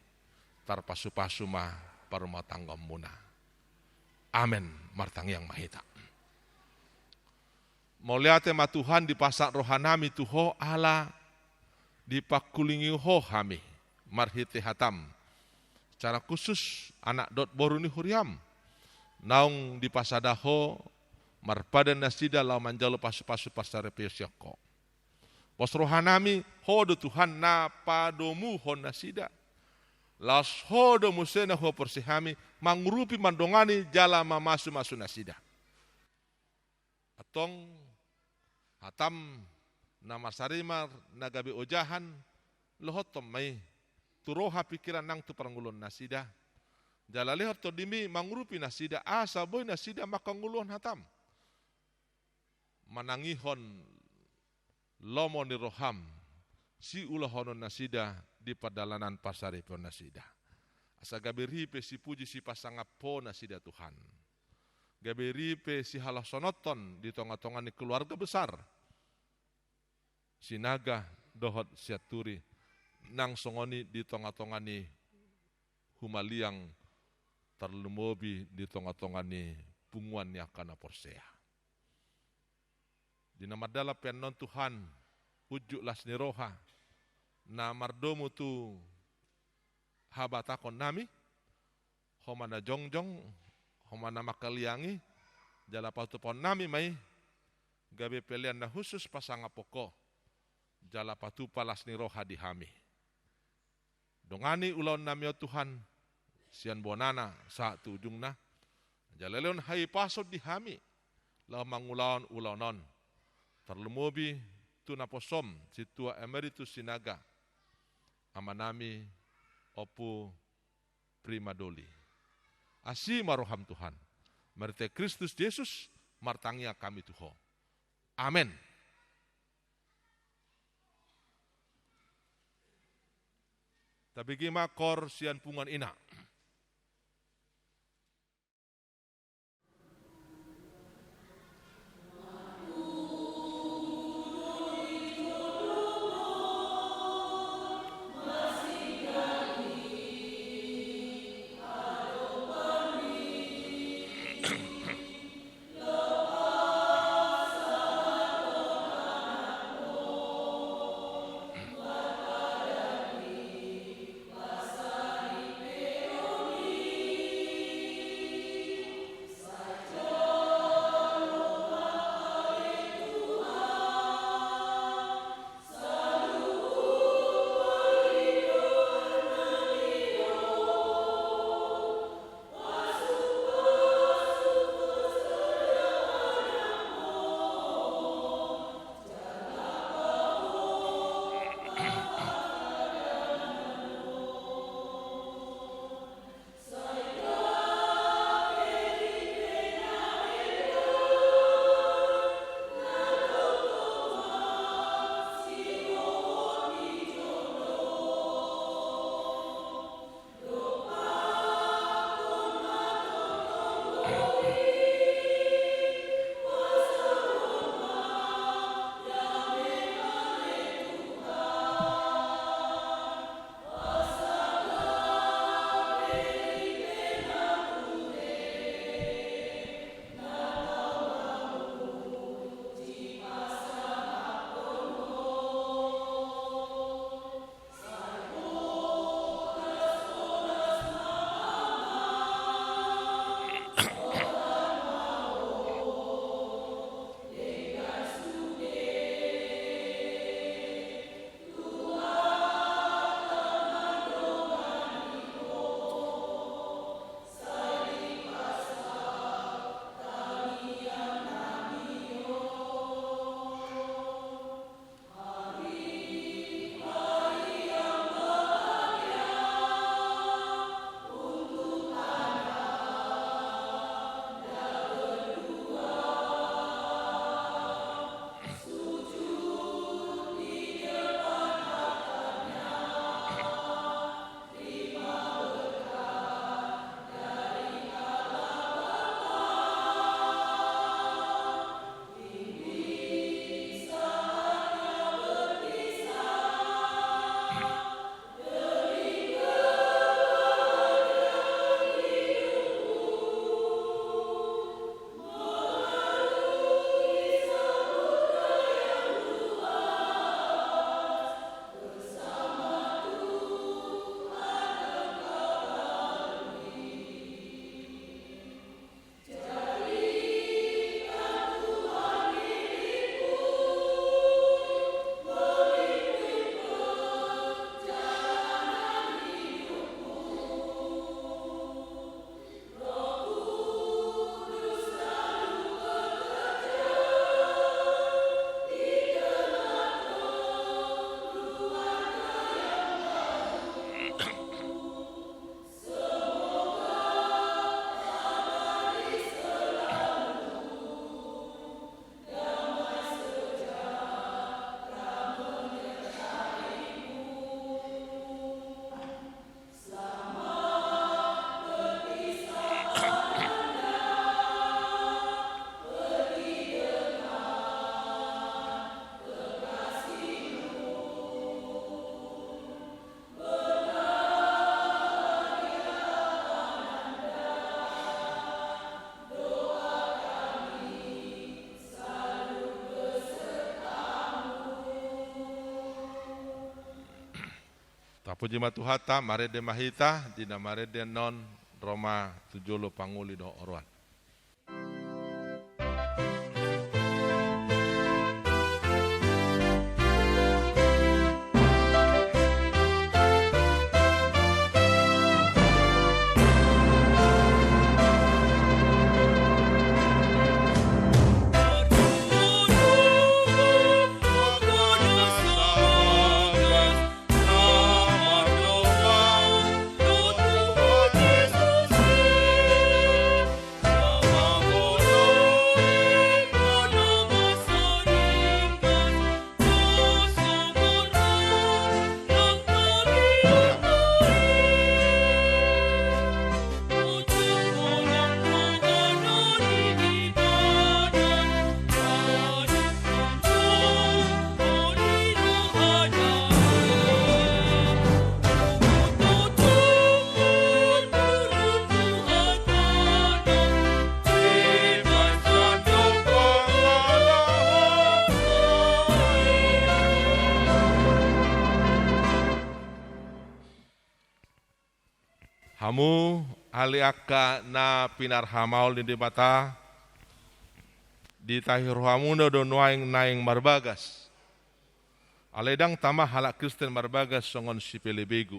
tarpasupasu ma parrumatanggaonmuna. Amen. Martangiang ma hita. Mauliate ma Tuhan, dipasahat rohanami tu Ho ala dipangkulingi Ho hami marhite hataM. Secara khusus anak dohot boru ni huriaM, naung dipasada Ho marpadan nasida laho manjalo pasupasu parsaripeon sian Ho. Pos rohanami, Ho do Tuhan na padomuhon nasida. Laos Ho do muse na huaporseai hami mangurupi, mandongani jala mamasumasu nasida. Antong hataM na marsarimarsari na gabe ojahan, lohothon ma i tu roha pikiran nang tu parngoluon nasida. Jala lehon TondiMi mangurupi nasida asa boi nasida manghangoluhon hataM, manangihon lomo ni rohaM siulahonon nasida di pardalanan parsaripeon nasida. Asa gabe ripe sipuji sipasangap Ho nasida Tuhan. Gabe ripe sihalashononhon di tongatonga ni keluarga besar Sinaga dohot Sianturi, nang songon i di tongatonga ni humaliang, tarlumobi di tongatonga ni punguan ni angka na porsea. Di na mardalan pe annon Tuhan, unjuk las ni roha na mardomu tu habatahonnami, Ho ma na jongjong, Ho ma na manghaliangi, jala patupaonnami ma i gabe pelean na hushus pasangaphon Ho, jala patupa las ni roha di hami. Dongani ulaonnami on Tuhan, sian bonana sahat tu ujungna. Jala lehon hahipason di hami laho mangulahon ulaon on, tarlumobi tu naposoM, Sintua Emeritus Sinaga, Amanami Ompu Primadoli. Asi ma roham Tuhan. Marhite Kristus Jesus, martangiang hami tu Ho. Amen. Tabege ma koor sian punguan ina. Tapuji ma Tuhanta, marende ma hita, di na marende annon ro ma tu jolo pangoli dohot oroan. Hamu ale angka na pinarhamaol ni Debata, ditahi rohamuna do nuaeng naeng marbagas. Alai ndang tama halak Kristen marbagas songon sipelebegu.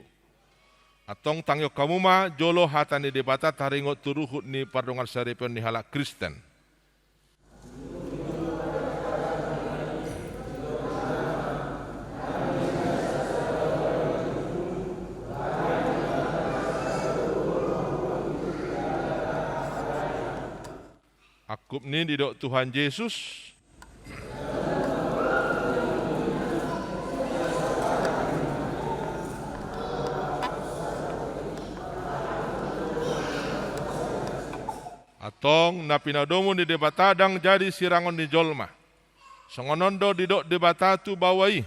Antong tangihon hamu ma jolo hata ni Debata taringot tu ruhut ni pardongansaripeon ni halak Kristen. Angkup ni didok Tuhan Jesus. Antong na pinadomu ni Debata ndang jadi sirangon ni jolma. Songon on do didok Debata tu baoa i.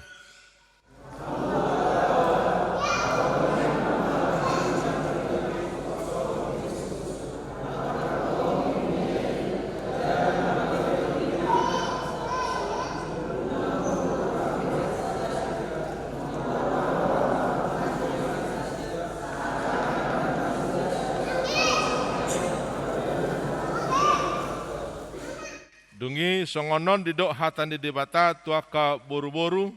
Dung i songon on didok hata ni Debata tu angka boruboru.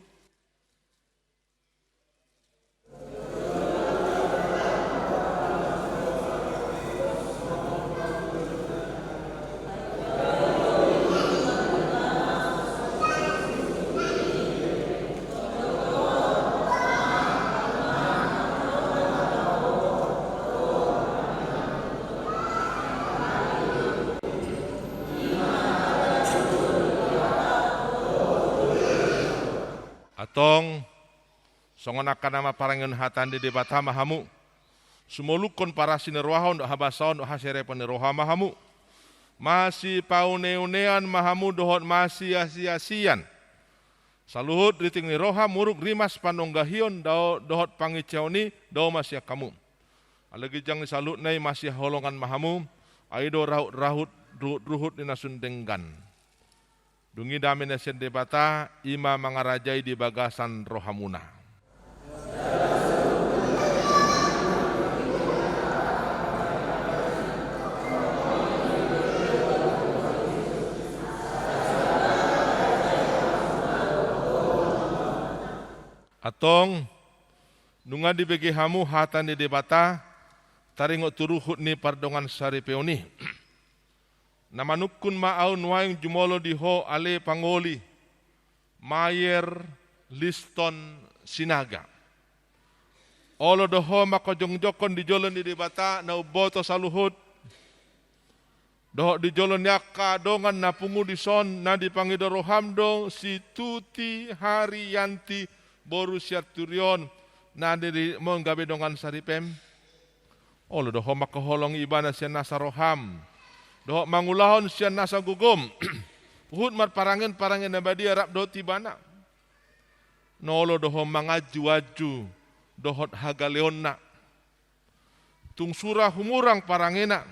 Antong, songon angka na mamparangehon hata ni Debata ma hamu. Sumolukkon parasi ni roha on dohot habasaon dohot haserepon ni roha ma hamu. Masipauneunean ma hamu dohot masiasiasian. Saluhut riting ni roha, muruk, rimas, panonggahion, dao-, dohot panginseon i dao ma sian hamu. Alai ginjang ni saluhutna i masihaholongan ma hamu, ai do rahutrahut, ruhutruhut ni na sun denggan. Dung i dame na sian Debata, i ma mangarajai di bagasan rohamuna. Antong, nunga dibege hamu hata ni Debata, taringot tu ruhut ni pardongansaripeon i. Na manungkun ma ahu nuaeng jumolo di ho ale pangoli, Mayer Liston Sinaga. Olo do ho mangkajongjongkon di jolo ni Debata na umboto saluhut, dohot di jolo ni angka dongan na pungu dison na dipangido roham do si Tuti Harianti boru Sianturi on na niriritmon gabe dongan saripem. Olo do ho mangkaholongi ibana sian nasa roham, dohot mangulahon sian nasa gogom, huhut marparangen parange na badia rap dohot ibana. Na olo do ho manganjuanju dohot hagaleonna. Tung sura humurang parangena.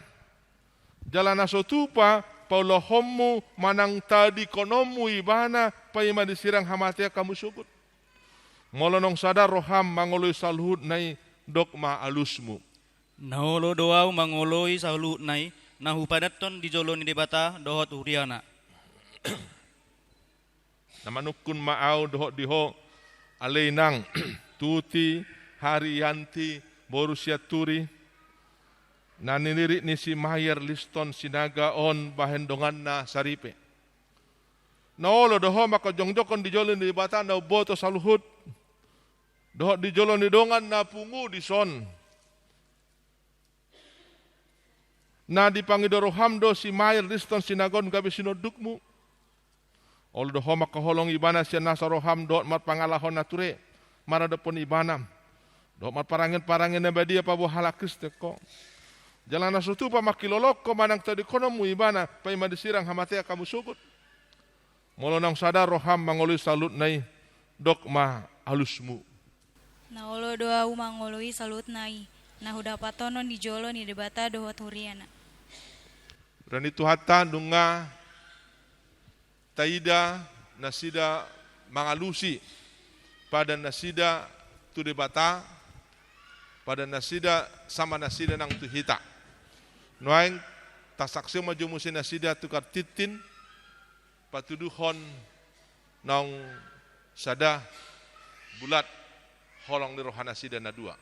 Jala na so tupa paulahonmu manang tadingkononmu ibana paima disirang hamatean hamu sogot. Molo naung sada roham mangoloi saluhutna i, dok ma alusmu. Na olo do ahu mangoloi saluhutna i, na hupadathon di jolo ni Debata dohot huriana. Na manungkun ma ahu dohot di ho, ale inang, Tuti Harianti boru Sianturi, na niririt ni si Mayer Liston Sinaga on bahen donganna saripe. Na olo do ho mangkajongjongkon di jolo ni Debata na umboto saluhut, dohot di jolo ni dongan na pungu dison. Na dipangido roham do si Mayer Liston Sinaga on gabe sinondukmu. Olo do ho mangkaholongi ibana sian nasa roham dohot marpangalaho na ture maradophon ibana, dohot marparangen parange na badia paboa halak Kristen ho. Jala na so tupa mangkilolong ho manang tadingkononmu ibana paima disirang hamatean hamu sogot. Molo naung sada roham mangoloi saluhutna i, dok ma alusmu. Na olo do ahu mangoloi saluhutna i, na hudapathonon di jolo ni Debata dohot huriana. Roha ni Tuhanta, nunga taida nasida mangalusi padan nasida tu Debata, padan nasida sama nasida nang tu hita. Nuaeng tasaksihon ma jo muse nasida tukar tintin, patuduhon naung sada bulat holong ni roha nasida na dua.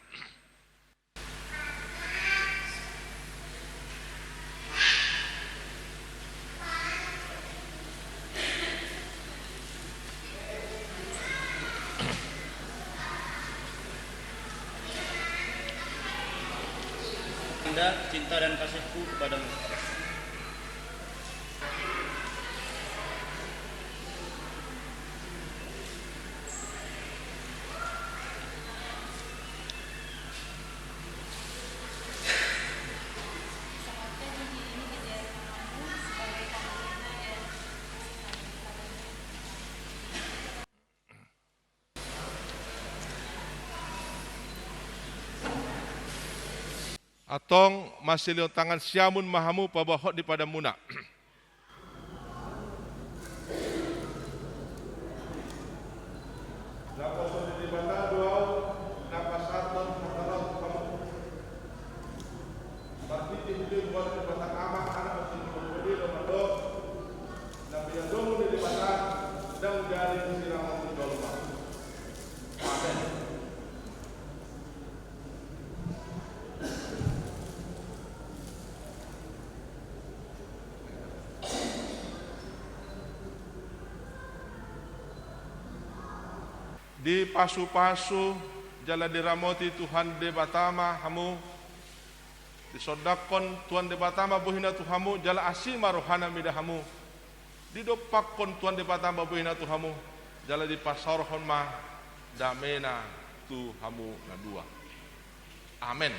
Tanda cinta dan kasihku kepadamu. Antong masilihon tangan siamun ma hamu paboa hot di padanmuna. Naposo ni Debata do ahu na pasahathon hata na tu hamu. Marhite huhut ni Debata Ama, Anak, Sinumpang Dia do mandok, na pinadomu ni Debata ndang jadi sirangon ni jolma. Amen. Dipasupasu jala diramoti Tuhan Debata ma hamu. Disondangkon Tuhan Debata ma bohina tu hamu jala asi ma rohana mida hamu. Didompakkon Tuhan Debata ma bohina tu hamu jala dipasaorhon ma damena tu hamu na dua. Amen.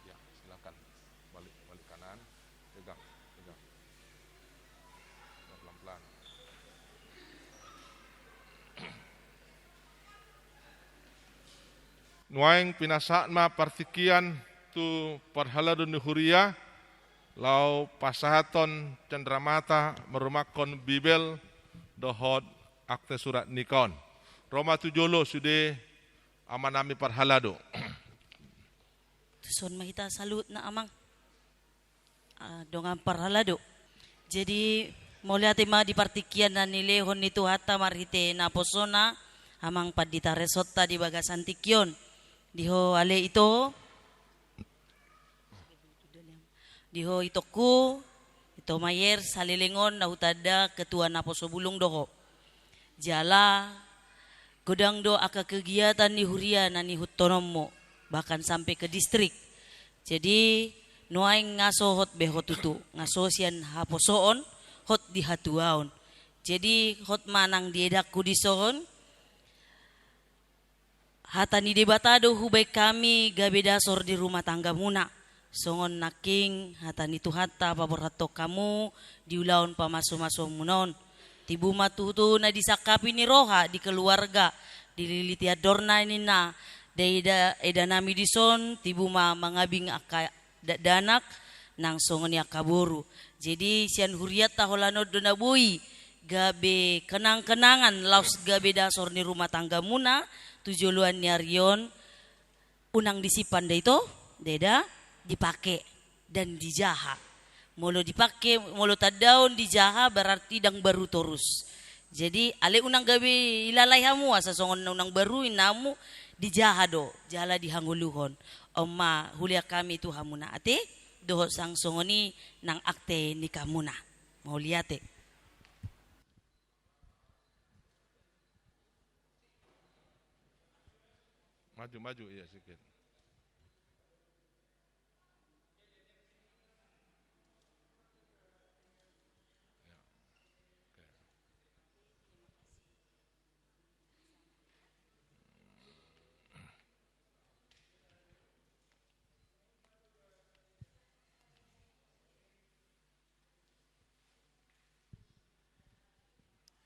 Ya, silakan. Balik, balik kanan. Pegang, pegang. Ya, pelan-pelan. Nuaeng pinasahat ma partingkian tu parhalado ni huria, laho pasahathon cendramata marumakhon Bibel dohot akte surat nikah on. Ro ma tu jolo sude amanami parhalado. Tuson ma hita saluhutna, Amang. Ah, dongan parhalado. Jadi, mauliate ma di partingkian na nilehon ni Tuhanta marhite naposona, Amang Pandita Resonta di bagasan tingki on. Di ho ale ito, di ho itongku, Ito Mayer, saleleng on na hutanda ketua naposo bulung do ho. Jala godang do angka kegiatan ni huria na niihuthononmu, bahkan sampe ke distrik. Jadi, nuaeng nga so hot be ho tutu, nga so sian haposoon hot di hatuaon. Jadi, hot ma nang diedangku dison, hata ni Debata do hubaen hami gabe dasor di rumah tanggamuna. Songon nangkin hata ni Tuhanta paborhathon hamu di ulaon pamasumasuonmuna on. Tibu ma tutu na disangkapi ni roha di keluarga, dililiti andorna ninna, da eda, edanami dison, tibu ma mangabing angka dakdanak, nang songon i angka boru. Jadi, sian hurianta holan on do na boi gabe kenang-kenangan laos gabe dasor ni rumah tanggamuna tu joloan ni ari on, unang disimpan da ito, ndada, dipake dan dijaha. Molo dipake, molo tandaon dijaha berarti ndang baru torus. Jadi, ale unang gabe ilalai hamu, asa songon na unang baru inna hamu, dijaha do, jala dihangoluhon. On ma hulehon hami tu hamuna ate, dohot sang songon i nang akte nikahmuna. Mauliate. Maju, maju, iya, sikit. Ya. Oke.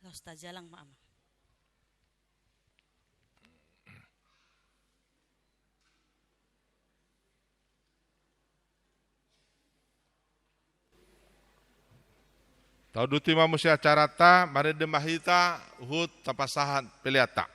Laos tajalang ma, Amang. Tauduti ma muse acaranta, marende ma hita, huhut tapasahat peleanta.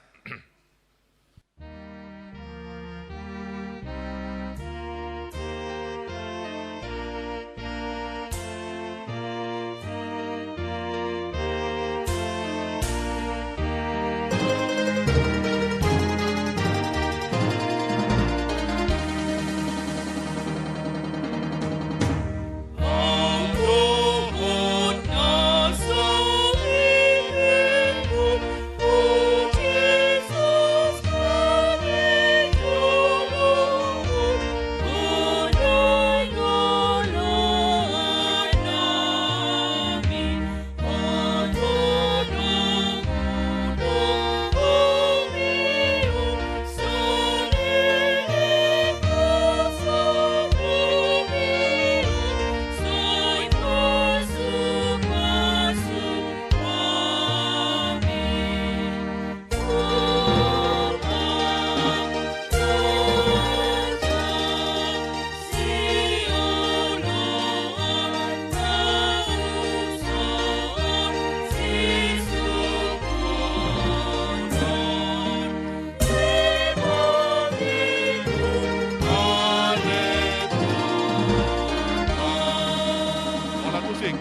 Holan musik.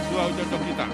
Dua ucocok kita.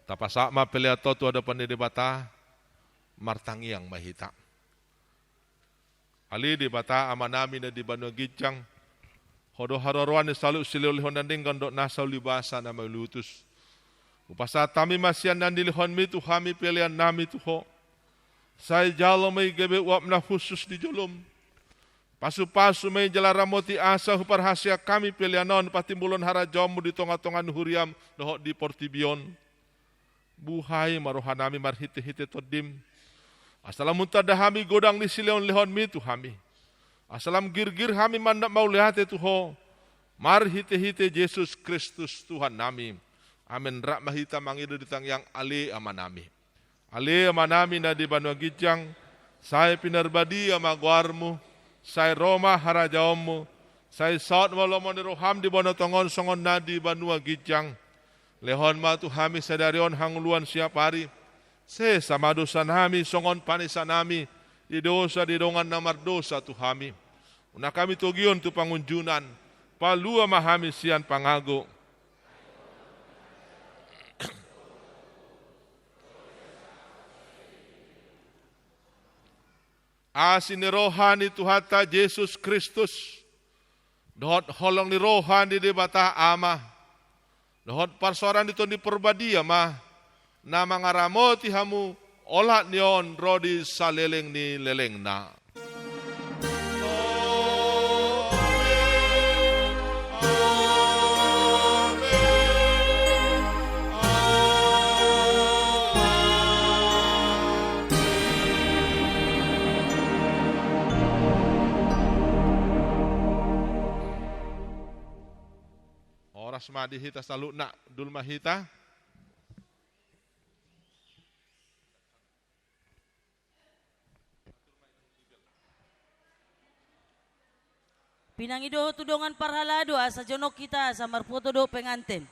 Tapasahat ma pelean on tu adopan ni Debata, martangiang ma hita. Ale Debata Amanami na di banua ginjang, Ho do haroroan ni saluhut silehonlehon na denggan dohot nasa ulibasa na mauliutus. Hupasahat hami ma sian na nilehonMi tu hami peleannami tu Ho. Sai jalo ma i gabe uap na hushus di jolom. Pasupasu ma i jala ramoti asa huparhaseang hami pelean on patimbulhon harajaonMu di tongatonga ni huriaM dohot di portibi on. Buhai ma rohanami marhitehite TondiM. Asa lam huntanda hami godang ni silehonlehonMi tu hami. Asa lam girgir hami mandok mauliate tu Ho. Marhitehite Jesus Kristus Tuhannami. Amen. Rap ma hita mangido di tangiang Ale Amanami. Ale Amanami na di banua ginjang, sai pinarbadia ma goarMu, sai ro ma harajaonMu, sai saut ma lomo ni rohaM di banua tonga on songon na di banua ginjang. Lehon ma tu hami sadari on hangoluan siapari. Sesa ma dosanami songon panesanami di dosa di dongan na mardosa tu hami. Unang hami togihon tu pangunjunan. Palua ma hami sian pangago. asi ni roha ni Tuhanta Jesus Kristus, dohot holong ni roha ni Debata Ama, dohot parsaoran ni Tondi Parbadia ma na mangaramoti hamu olat ni on ro di saleleng ni lelengna. Horas ma di hita saluhutna, dul ma hita. Pinangido tu dongan parhalado asa jonok hita asa marfoto dohot penganten.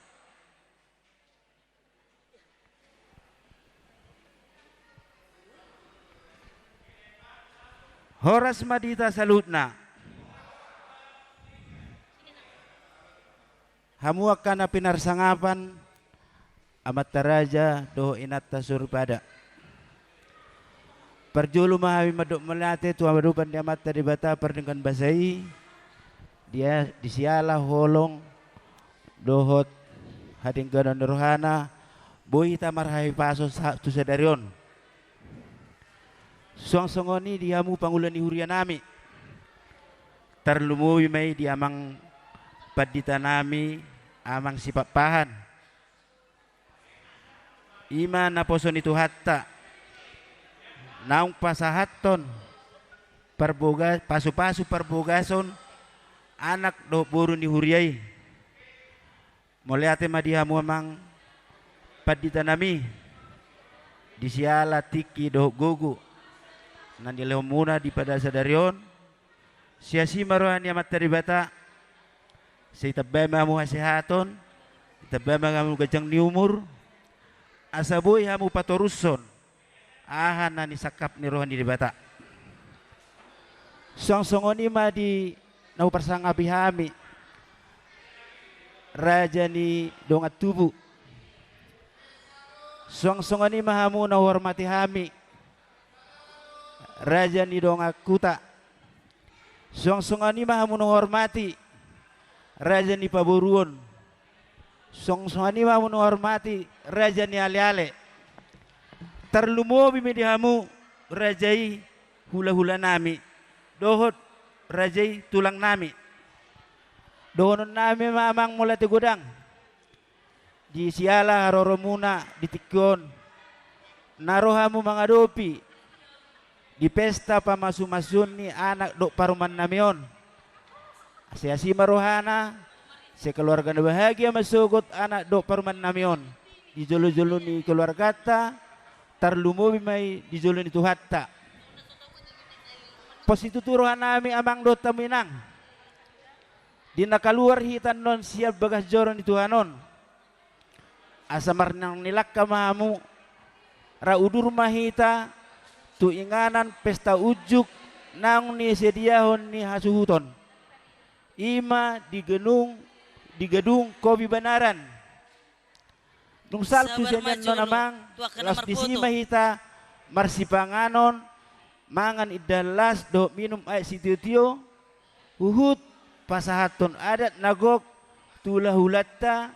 Horas ma di hita saluhutna. Hamu angka na pinarsangapan, amanta raja dohot inanta soripada. Parjolo ma hami mandok mauliate tu adopan ni Amanta Debata pardenggan basa i, dia di siala holong dohot hadengganon ni rohana, boi hita marhahipason sa-, tu sadari on. Suang songon i di hamu pangula ni huria nami. Tarlumobi ma i di amang pandita nami, amang Sipakpahan. I ma naposo ni Tuhanta naung pasahathon parboga-, pasu-pasu parbogason anak dohot boru ni huria i. Mauliate ma di hamu amang pandita nami, di siala tingki dohot gogo na nilehonmuna di pada sadari on. Siasi ma roha ni Amanta Debata, sai tamba ma hamu hasehaton, tamba ma hamu ganjang ni umur, asa boi hamu patorushon aha na nisangkap ni roha ni Debata. Suang songon i ma di na huparsangapi hami, raja ni dongan tubu. Suang songon i ma hamu na huhormati hami, raja ni dongan huta. Suang songon i ma hamu na huhormati, raja ni paboruon. Suang songon i ma hamu na huhormati, raja ni aleale. Tarlumobi ma di hamu, raja i hula-hula nami, dohot raja i tulang nami. Dohonon nami ma amang mauliate godang. Di siala haroromuna di tingki on, na ro hamu mangadopi di pesta pamasu-masuon ni anak dohot parumaen nami on. Asi-asi ma rohana, sekeluarga na bahagia ma sogot anak dohot parumaen nami on. Di jolo-jolo ni keluarganta, tarlumobi ma i di jolo ni Tuhanta. Pos situtu roha nami amang dohot hamu inang. Di na kaluar hita annon sian bagas joro ni Tuhan on. Asa marnang ni langka ma hamu, ra udur ma hita tu inganan pesta unjuk naung nisediahon ni hasuhuton. I ma di gedung, di gedung Kopi Banaran. Dung salpu sian i annon amang, laos disi ma hita marsipanganon, mangan indahan las dohot minum aek sitio-tio, huhut pasahathon adat na gok tu hula-hulanta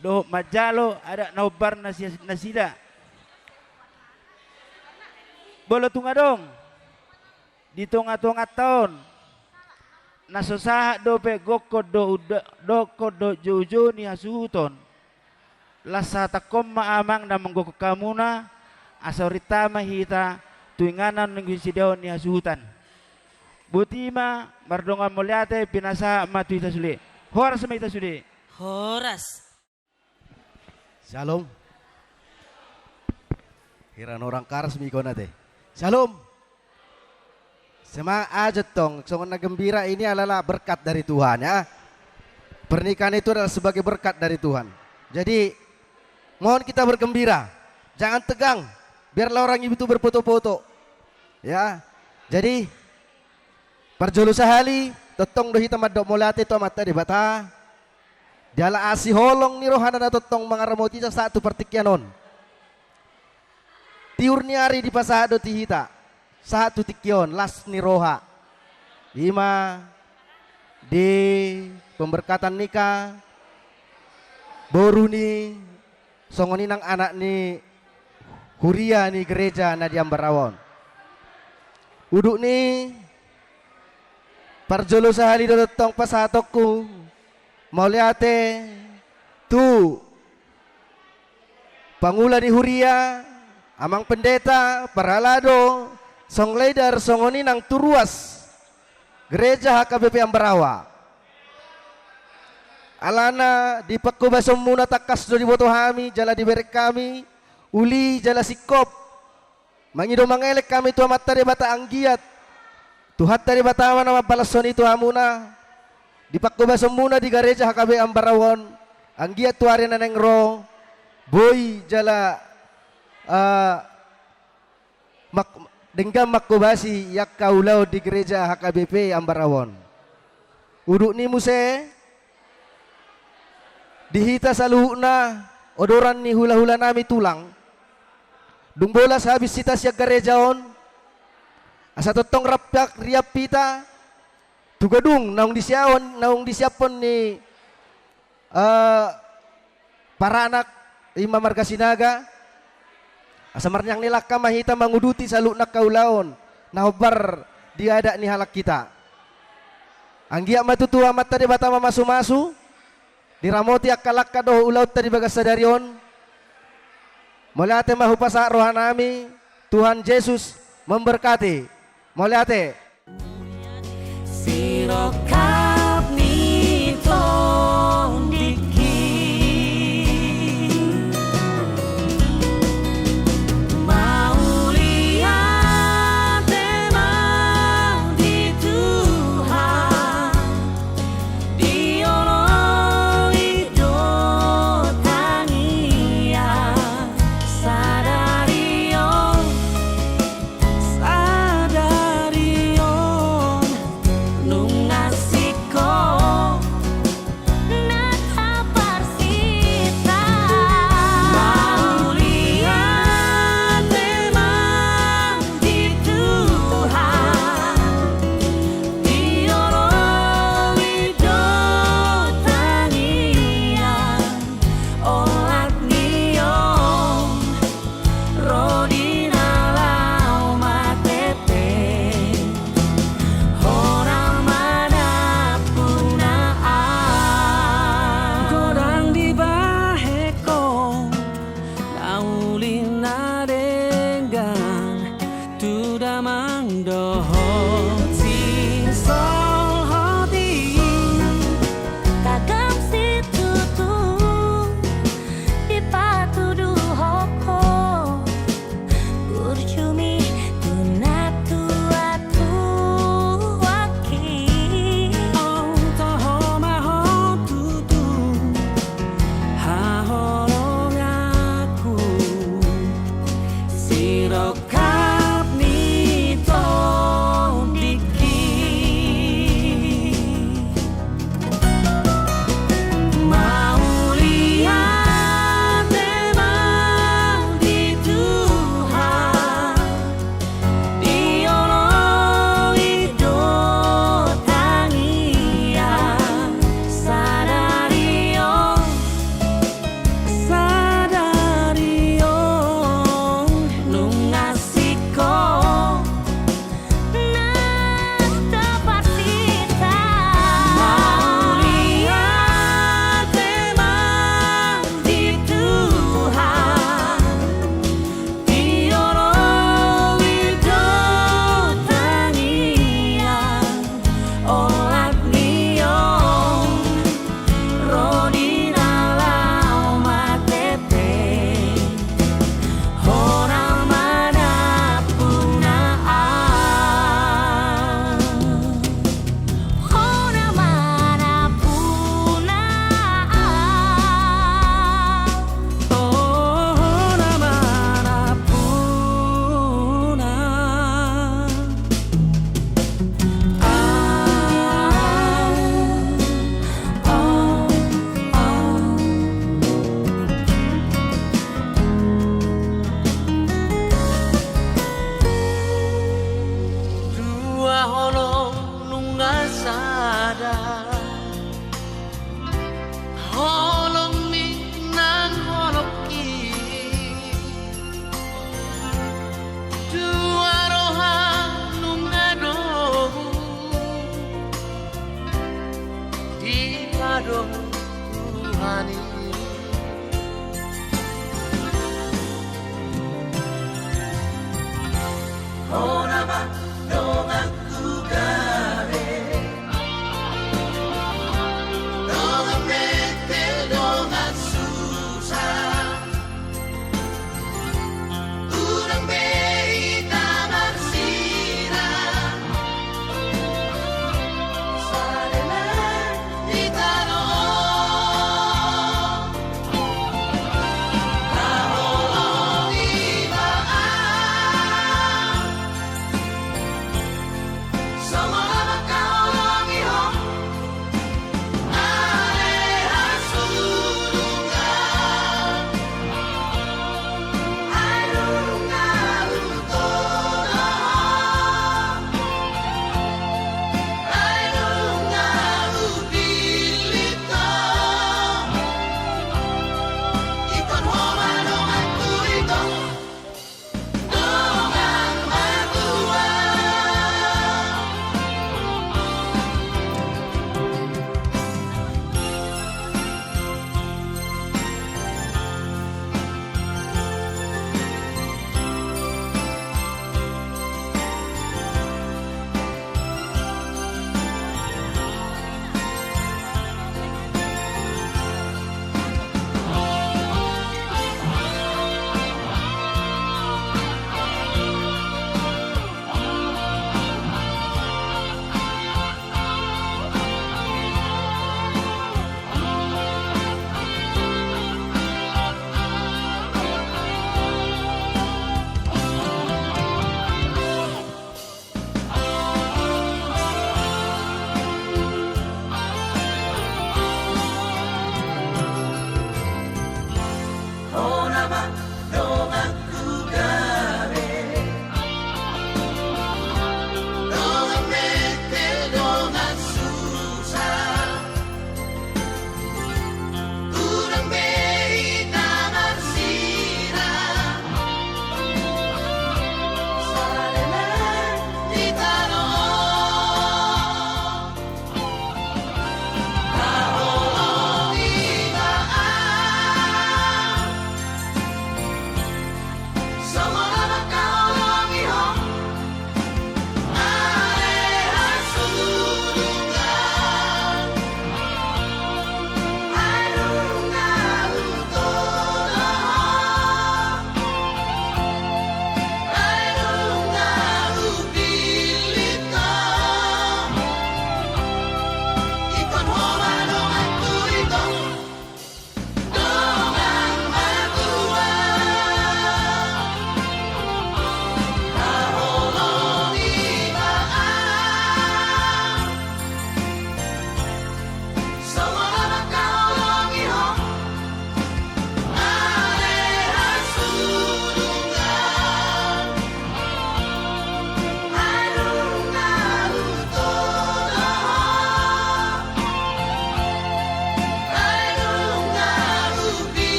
dohot manjalo adat na hombar na si-, nasida. Molo tung adong di tonga-tonganta on na so sahat dope gokkon dohot unda-, gokkon dohot jou-jou ni hasuhuton, las sahatangkon ma amang na manggokhon hamuna, asa urinta ma hita tu inganan na sediahon ni hasuhutan. Boti ma, mardongan mauliate, pinasahat ma tu hita sude. Horas ma hita sude. Horas. Shalom. Hira na hurang karas ma ingkon ate. Shalom. Semangat aja tong, songon na gembira ini adalah berkat dari Tuhan, ya. Pernikahan itu adalah sebagai berkat dari Tuhan. Jadi, mohon kita bergembira. Jangan tegang. Biarlah orang itu berfoto-foto. Ya. Jadi, parjolo sahali, tongtong do hita mandok mauliate tu Amanta Debata. Jala asi holong ni rohana na tongtong mangaramoti hita sahat tu partingkian on. Tiur ni ari dipasahat do tu hita. sahat tu tingki on, las ni roha. Ima di pemberkatan nika boru ni songon i nang anak ni huria ni gereja na di Ambarawa on. Udut ni parjolo sahali do tongtong pasahatonku mauliate tu pangula ni huria, amang pendeta, parhalado, song leader, songon i nang tu ruas gereja H K B P Ambarawa. Alana di panghobasonmuna tangkas do diboto hami jala dibereng hami uli jala singkop mangido mangelek hami tu Amanta Debata anggiat Tuhanta Debata ma na mambalashon i tu hamuna. Di panghobasonmuna di gareja H K B Ambarawa on, anggiat tu ari na naeng ro boi jala, eh, mak-, denggan manghobasi i angka ulaon di gereja H K B P Ambarawa on. Udut ni muse di hita saluhutna odoran ni hulahulanami tulang, dung bolas habis hita sian gareja on, asa tongtong rap-, riap hita tu gedung naung disiaon, naung disiaphon ni, eh, paranak ima marga Sinaga. Asa marniang ni langka ma hita manguduti saluhutna angka ulaon na hombar di adat ni halak hita. Anggiat ma tutu Amanta Debata mamasumasu, diramoti angka langka dohot ulaonta di bagas sadari on. Mauliate ma hupasahat rohanami, Tuhan Jesus memberkati. Mauliate. Sirongkap